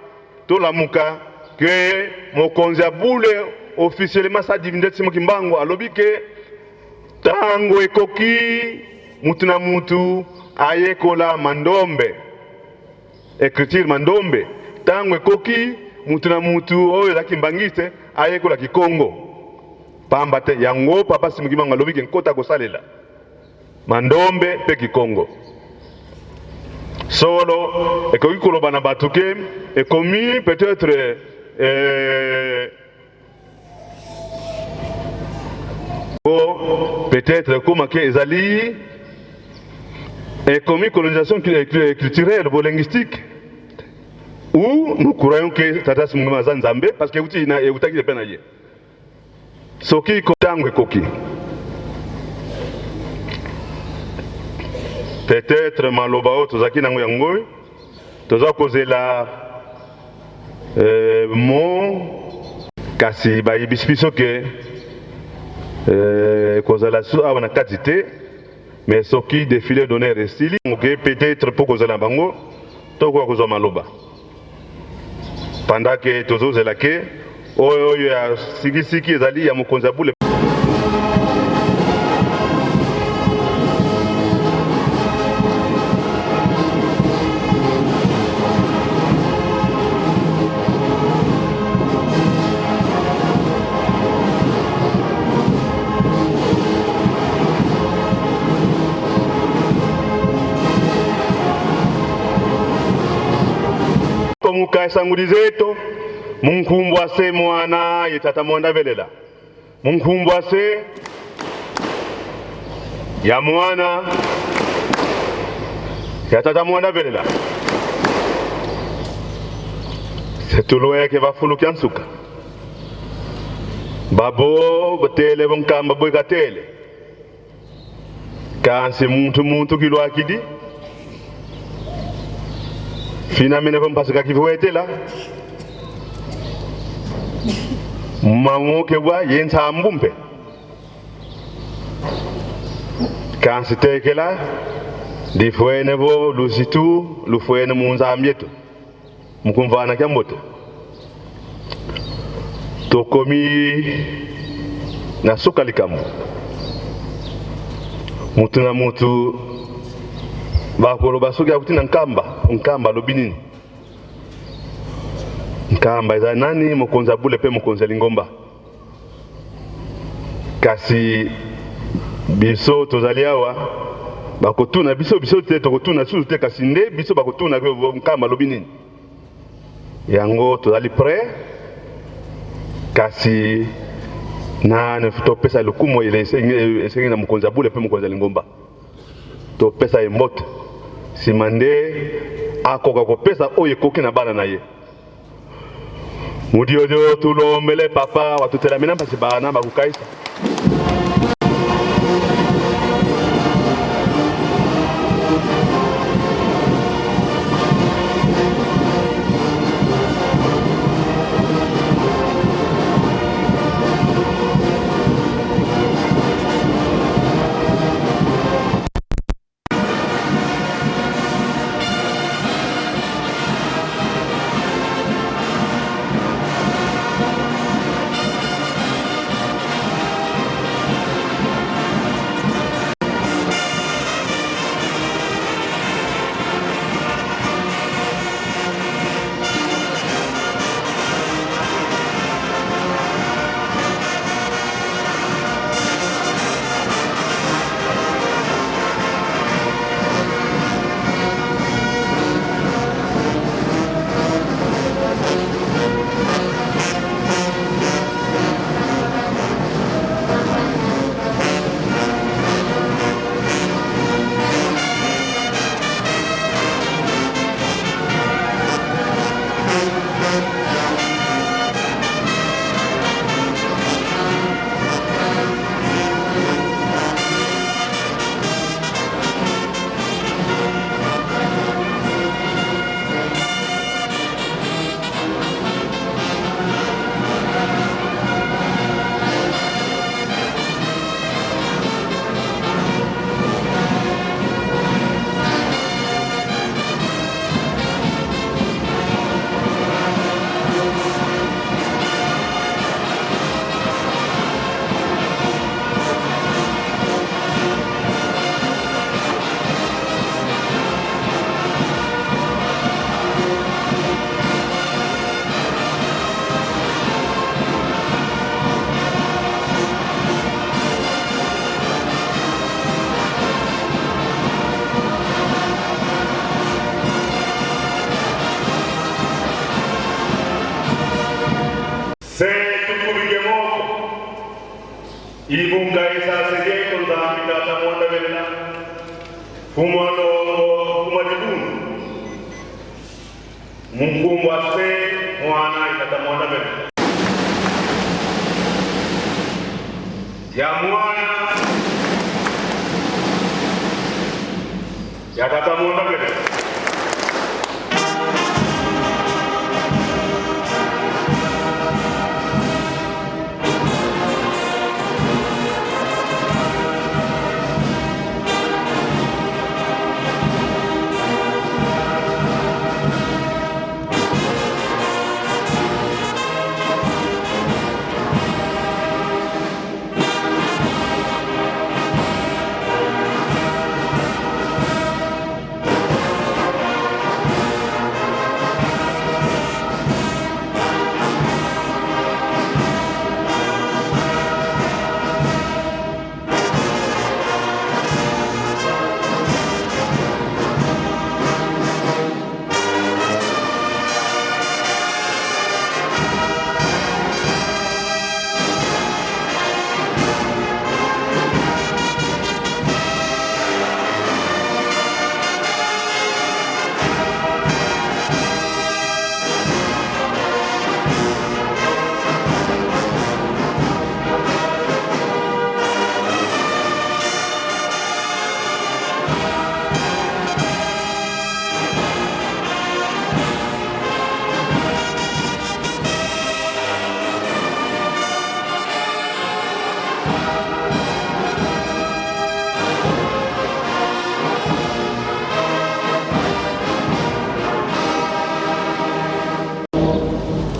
tolamuka ke mokonzi ya bule officiellement sa divinité Simon Kimbangu alobi ke tango ekoki mutu na mutu ayekola mandombe, écriture mandombe. Tango ekoki mutu na mutu oyo ezalaki mbangiste ayekola kikongo. Pamba te yango papa Simon Kimbangu alobi ke nkota kosalela mandombe mpe kikongo. Solo ekoki koloba na bato ke ekomi peut-être peut-être ekoma ke ezali ekomi colonisation culturelle bo linguistique ou nous croyons que tata Simon Kimbangu aza Nzambe parce que euti na eutaki epai na ye. Soki ntango ekoki peut-être maloba oyo tozalaki nango yango toza kozela mo kasi bayebisi biso ke kozala su awa na kati te, mais soki défilé d'honneur esili oke peut-être mpo kozala na bango tokoka kozwa maloba pendant ke tozozela ke oyo ya sikisiki ezali ya mokonzi ya bule. Mukasangulizeto munkumbwase mwana ye tata mwanda velela munkumbwase ya mwana ya tata mwanda velela setulweke bafulukia nsuka babo botele bonkamba bwekatele kansi muntu muntu kilwakidi finamene mpasika kivuetela mamuke bwa yensambu mpe kansi tekela lifuene bo lusitu lufuene munzambi yetu mukumvana kya mbote tokomi na suka likambo mutu na mutu bakoloba soki akuti na nkamba nkamba alobi nini nkamba eza nani mokonzi ya bule mpe mokonzi ya lingomba kasi biso tozali awa bakotuna biso biso te tokotuna susu te kasi nde biso bakotuna nkamba alobi nini yango tozali prêt kasi na topesa lokumu esengi na mokonzi ya bule mpe mokonzi ya lingomba topesa ye mbote nsima nde akoka kopesa oyo ekoki na bana na ye mudiodio tulombele papa watutelamina mpasi bana bakukaisa Ibunga isasege Nzambi tata mwanda belela. Fumu alongo fumu dibundu. Munkumbu ase mwana tata mwanda belela. Ya mwana ya tata mwanda belela.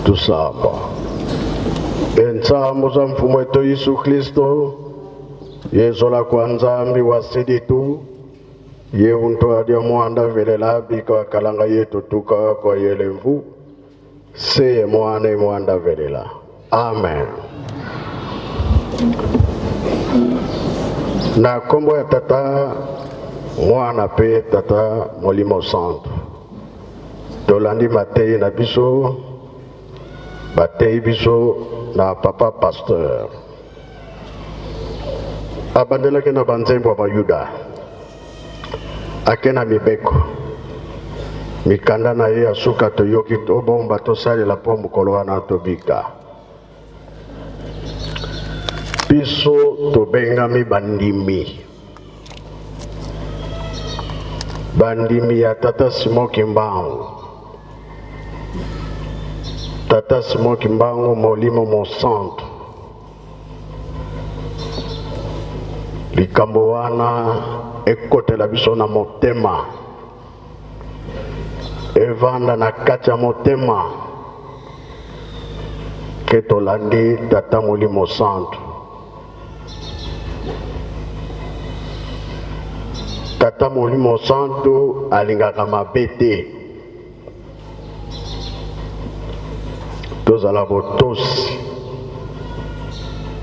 Tusamba entsambo za mfumo wetu Yesu Kristo yezola kwa Nzambi wa siditu ye untwadia mwanda velela bika kalanga yetu tuka kwa yelemvu seye mwana mwanda velela. Amen. Na kombo ya tata mwana pe tata molimo santo tolandi matei na biso batei biso na papa pasteur abandelaki na banzembo ya bayuda ake na mibeko mikanda na ye ya suka toyoki tobomba tosalela mpo mokolo wana tobika. Biso tobengami bandimi, bandimi ya tata Simon Kimbangu. Tata Simon Kimbangu molimo mosantu. Likambo wana ekotela biso na motema, evanda na kati ya motema ke tolandi tata molimo santu. Tata molimo santu alingaka mabe te, tozala botosi.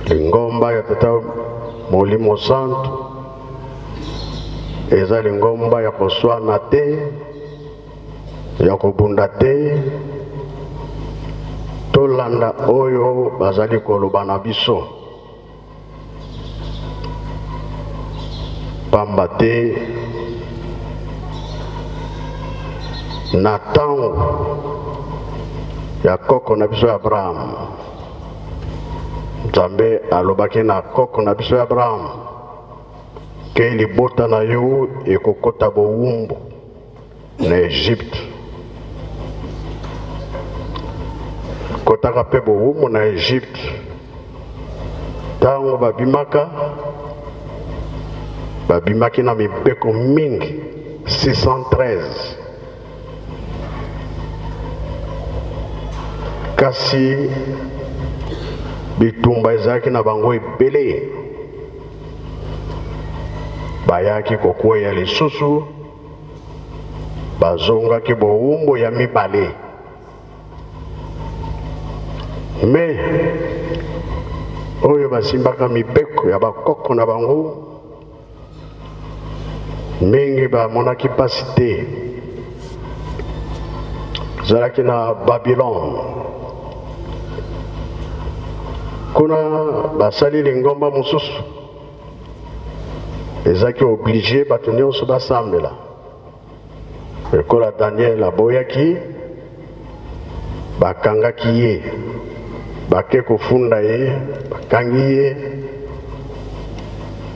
Lingomba ya tata molimo santu eza lingomba ya koswana te, ya kobunda te. Tolanda oyo bazali koloba na biso, pamba te na ntango ya koko na biso ya Abraham, Nzambe alobaki na koko na biso ya Abraham ke libota na yo ekokota bowumbu na Egypte. Kotaka pe bowumbu na Egypte. Ntango babimaka, babimaki na mibeko mingi 613. Kasi bitumba ezalaki na bango ebele, bayaki kokweya lisusu, bazongaki bowumbu ya mibale. Me oyo basimbaka mibeko ya bakoko na bango mingi bamonaki mpasi te. Ezalaki na Babylone. Kuna basali lingomba mosusu ezaki oblige bato nyonso basambela. Lokola Daniel aboyaki, bakangaki ye, bake kofunda ye, bakangi ye,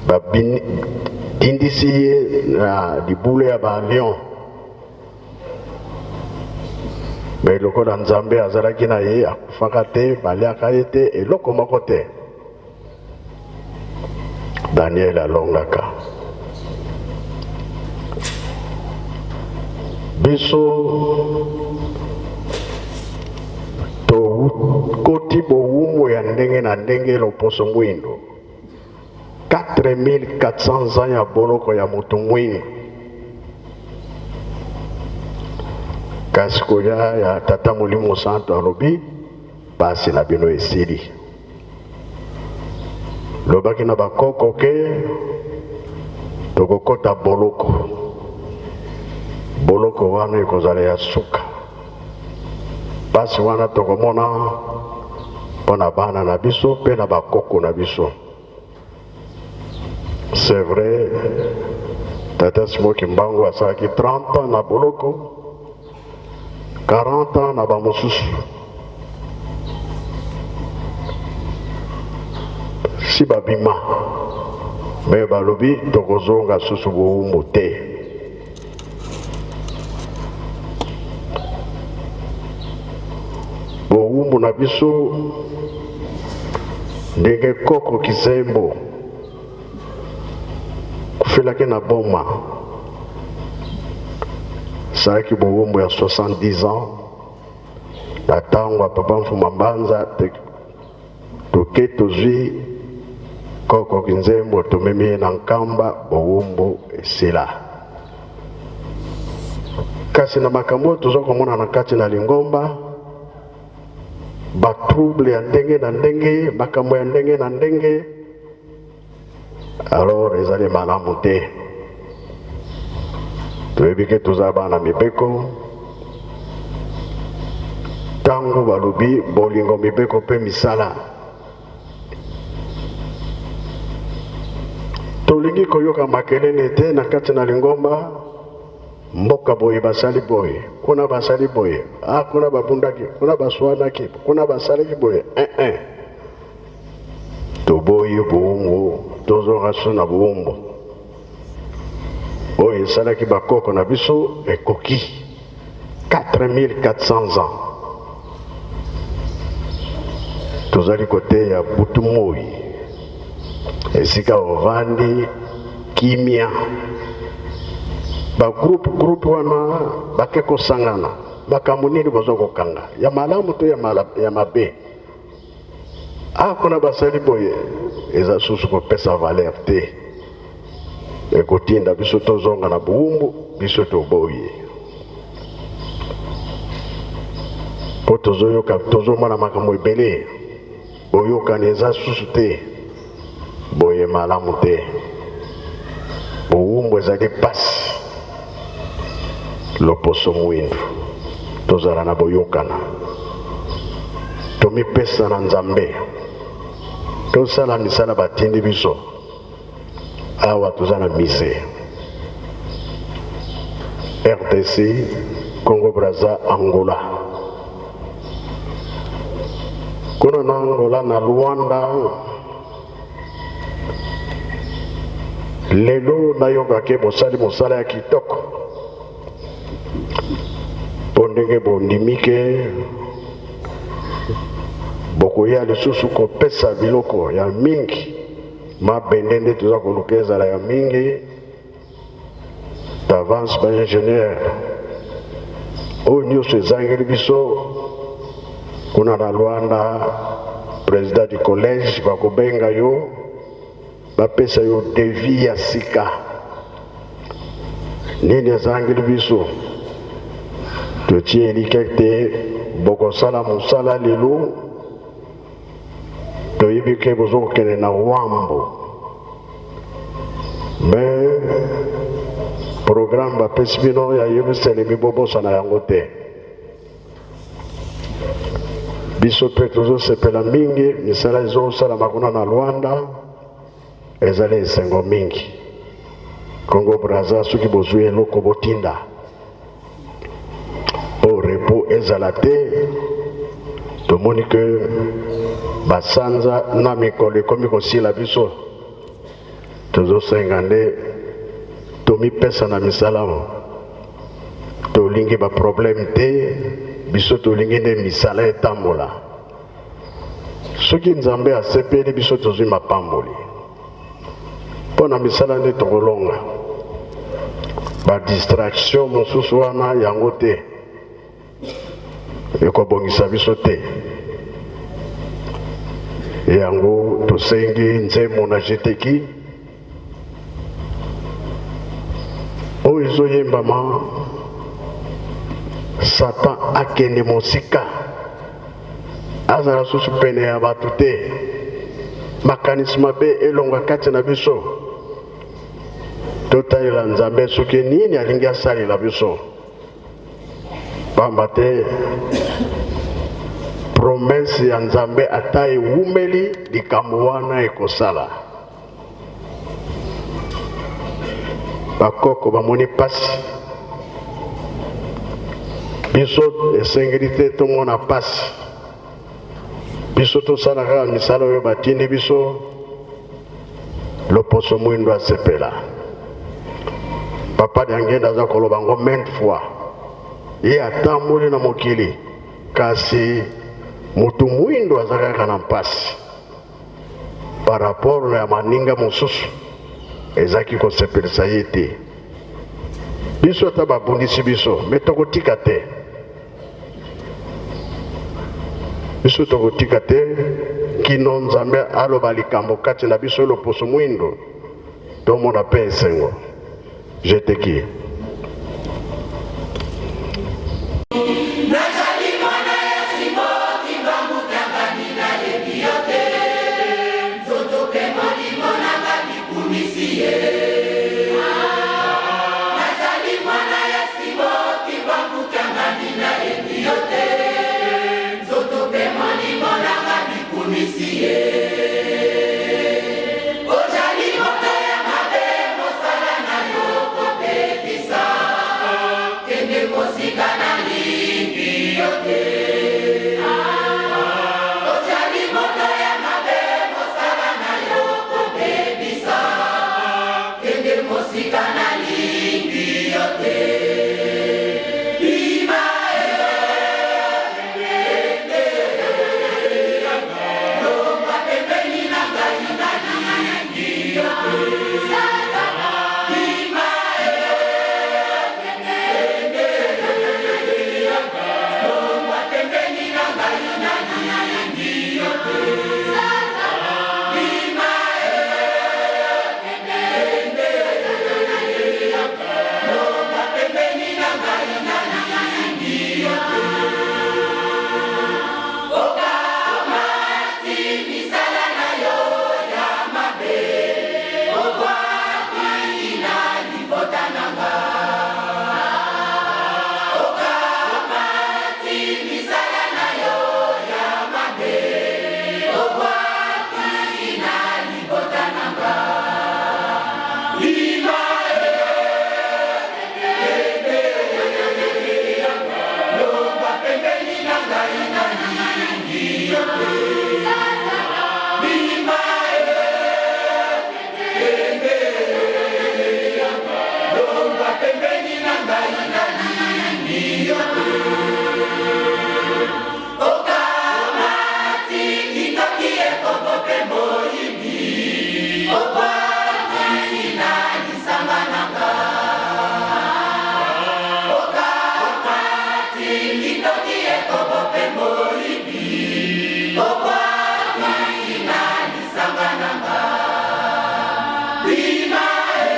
badindisi ye na libulu ya ba lion. Me lokola Nzambe azalaki na ye, akufaka te, baliaka ye te, eloko moko te. Daniel alongaka. Biso tokoti bowumbu ya ndenge na ndenge, loposo mwindo 4400 ans ya boloko ya moto mwindo, kasi koya ya Tata Molimo Santo alobi pasi na bino esili. Lobaki na bakoko ke tokokota boloko, boloko wana ekozala ya suka. Pasi wana tokomona mpo na bana na biso mpe na bakoko na biso. C'est vrai, Tata Simon Kimbangu asalaki 30 ans na boloko, 40 ans na bamosusu. Si babima, me balobi tokozonga susu bowumbu te. Bowumbu na biso ndenge koko Kizembo kufelaki na Boma, asalaki bowumbu ya 70 ans na ntango ya Papa Mfuma Mbanza. Toke tozwi koko Kinzembo, tomemi ye na Nkamba, bowumbu esila. Kasi na makambo oyo toza komona na kati na lingomba, ba trouble ya ndenge na ndenge, makambo ya ndenge na ndenge, alors ezali malamu te. Toyebi ke toza bana mibeko. Ntango balobi bolingo, mibeko mpe misala, tolingi koyoka makelele te na kati na lingomba. Mboka boye basali boye, kuna basali boye, ah, kuna babundaki, kuna baswanaki, kuna basalaki boye. Eh, eh. Toboyi bowumbu, tozonga so na bowumbu oyo esalaki bakoko na biso ekoki 4400 ans. Tozali koteya butu moi, esika ovandi kimia, ba groupe groupe wana bake kosangana, makambo nini boza kokanga, ya malamu to ya mabe? Ah, kuna basali boye, eza susu kopesa valeur te, ekotinda biso tozonga na bowumbu. Biso toboyi, mpo tozoyoka, tozomona makambo ebele, boyokani eza susu te, boye malamu te. Bowumbu ezali pasi, loposo mwindu. Tozala na boyokana, tomipesa na Nzambe, tosala misala batindi biso. Awa toza na musée RDC, Congo Brazza, Angola. Kuna na Angola na Luanda, lelo nayokaki bosali mosala ya kitoko, mpo ndenge bondimi ke bokoya lisusu kopesa biloko ya mingi, mabende nde toza koluka ezala ya mingi d'avance, ba ingénieur oyo nyonso ezangeli biso kuna na Luanda. Président du collège bakobenga yo, bapesa yo devis ya sika, nini ezangeli biso. Totie elikya te bokosala mosala lelo. Toyebi ke bozokokende na Wambo, mais programme bapesi bino ya Yerusalemi, bobosana yango te. Biso mpe tozosepela mingi misala ezosalama kuna na Luanda, ezali esengo mingi. Congo Brazza, soki bozwi eloko botinda mpo repos ezala te. Tomoni ke basanza na mikolo ekomi kosila, biso tozosenga nde tomipesa na misala. Tolingi baproblème te, biso tolingi nde misala etambola. Soki Nzambe asepeli, biso tozwi mapamboli mpo na misala nde tokolonga. Badistraction mosusu wana yango te ekobongisa biso te. Yango tosengi nzembo na jeteki oyo ezoyembama: Satan akende mosika, azala susu pene ya bato te. Makanisi mabe elongwa kati na biso, totalela Nzambe soki nini alingi asalela biso, pamba te promesse ya Nzambe, ata ewumeli, likambo wana ekosala. Bakoko bamoni pasi, biso esengeli te tomona pasi. Biso tosala kaka misala oyo batindi biso, loposo mwindo asepela. Papa Diangenda aza koloba ngo maintes fois, ye atamboli na mokili, kasi motu mwindo aza kaka na mpasi par rapport ya maninga mosusu, ezalaki kosepelisa ye te. Biso ata babundisi biso, me tokotika te. Biso tokotika te kino Nzambe aloba likambo kati na biso, loposo mwindo tomona mpe esengo. Jeteki. Nazali mwana ya Simon Kimbangu Kiangani, nayebi yo te. Nzoto mpe molimo nanga bikumisi ye. Nazali mwana ya Simon Kimbangu Kiangani, nayebi yo te. Nzoto mpe molimo nanga bikumisi ye. Ozali moto ya mabe, mosala na yo kobebisa. Kende mosika, nalingi yo te. Ozali moto ya mabe, mosala na yo kobebisa. Kende mosika, nalingi yo te. Bima e, longwa pembeni na ngai, nalingi yo te. Bima e, longwa pembeni na ngai, nalingi yo te. Bima e, longwa pembeni na ngai, nalingi yo te. Okamati misala na yo ya mabe, obwaki na libota na nga. Okamati misala na yo ya mabe, obwaki na libota na nga. Bima e, longwa pembeni na ngai, nalingi yo te. Bima e, longwa pembeni na ngai, nalingi yo te. Okamati kindoki, ekobo mpe moyibi, obwaki na lisanga na nga. Okamati kindoki, ekobo mpe moyibi, obwaki na lisanga na nga. Bima e,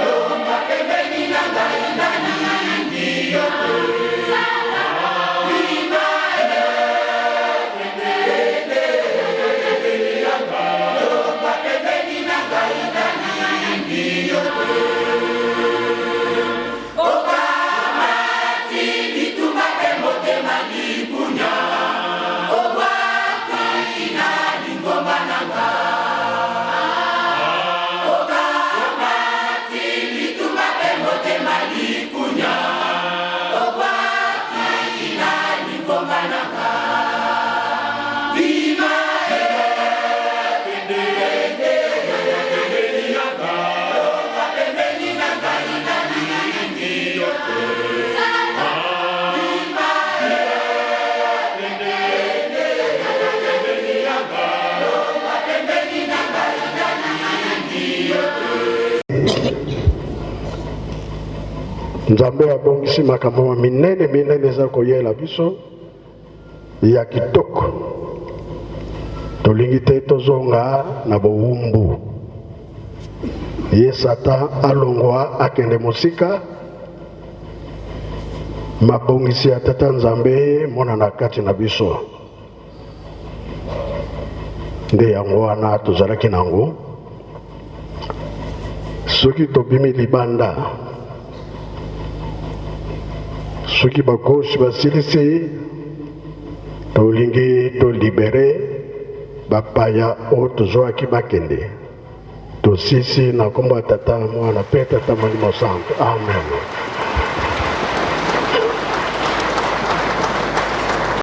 longwa pembeni na ngai, nalingi yo te. Bima e, longwa pembeni na ngai, nalingi yo te. Nzambe abongisi makambo minene minene eza koyela biso ya kitoko. Tolingi te tozonga na bowumbu. Ye Satan alongwa akende mosika. Mabongisi ya Tata Nzambe emonana kati na biso. Nde yango wana tozalaki nango. Soki tobimi libanda, soki bakosi basilisi, tolingi tolibere bapaya oyo tozwaki bakende. Tosisi na nkombo ya Tata, Mwana mpe Tata Molimo Santu. Amen.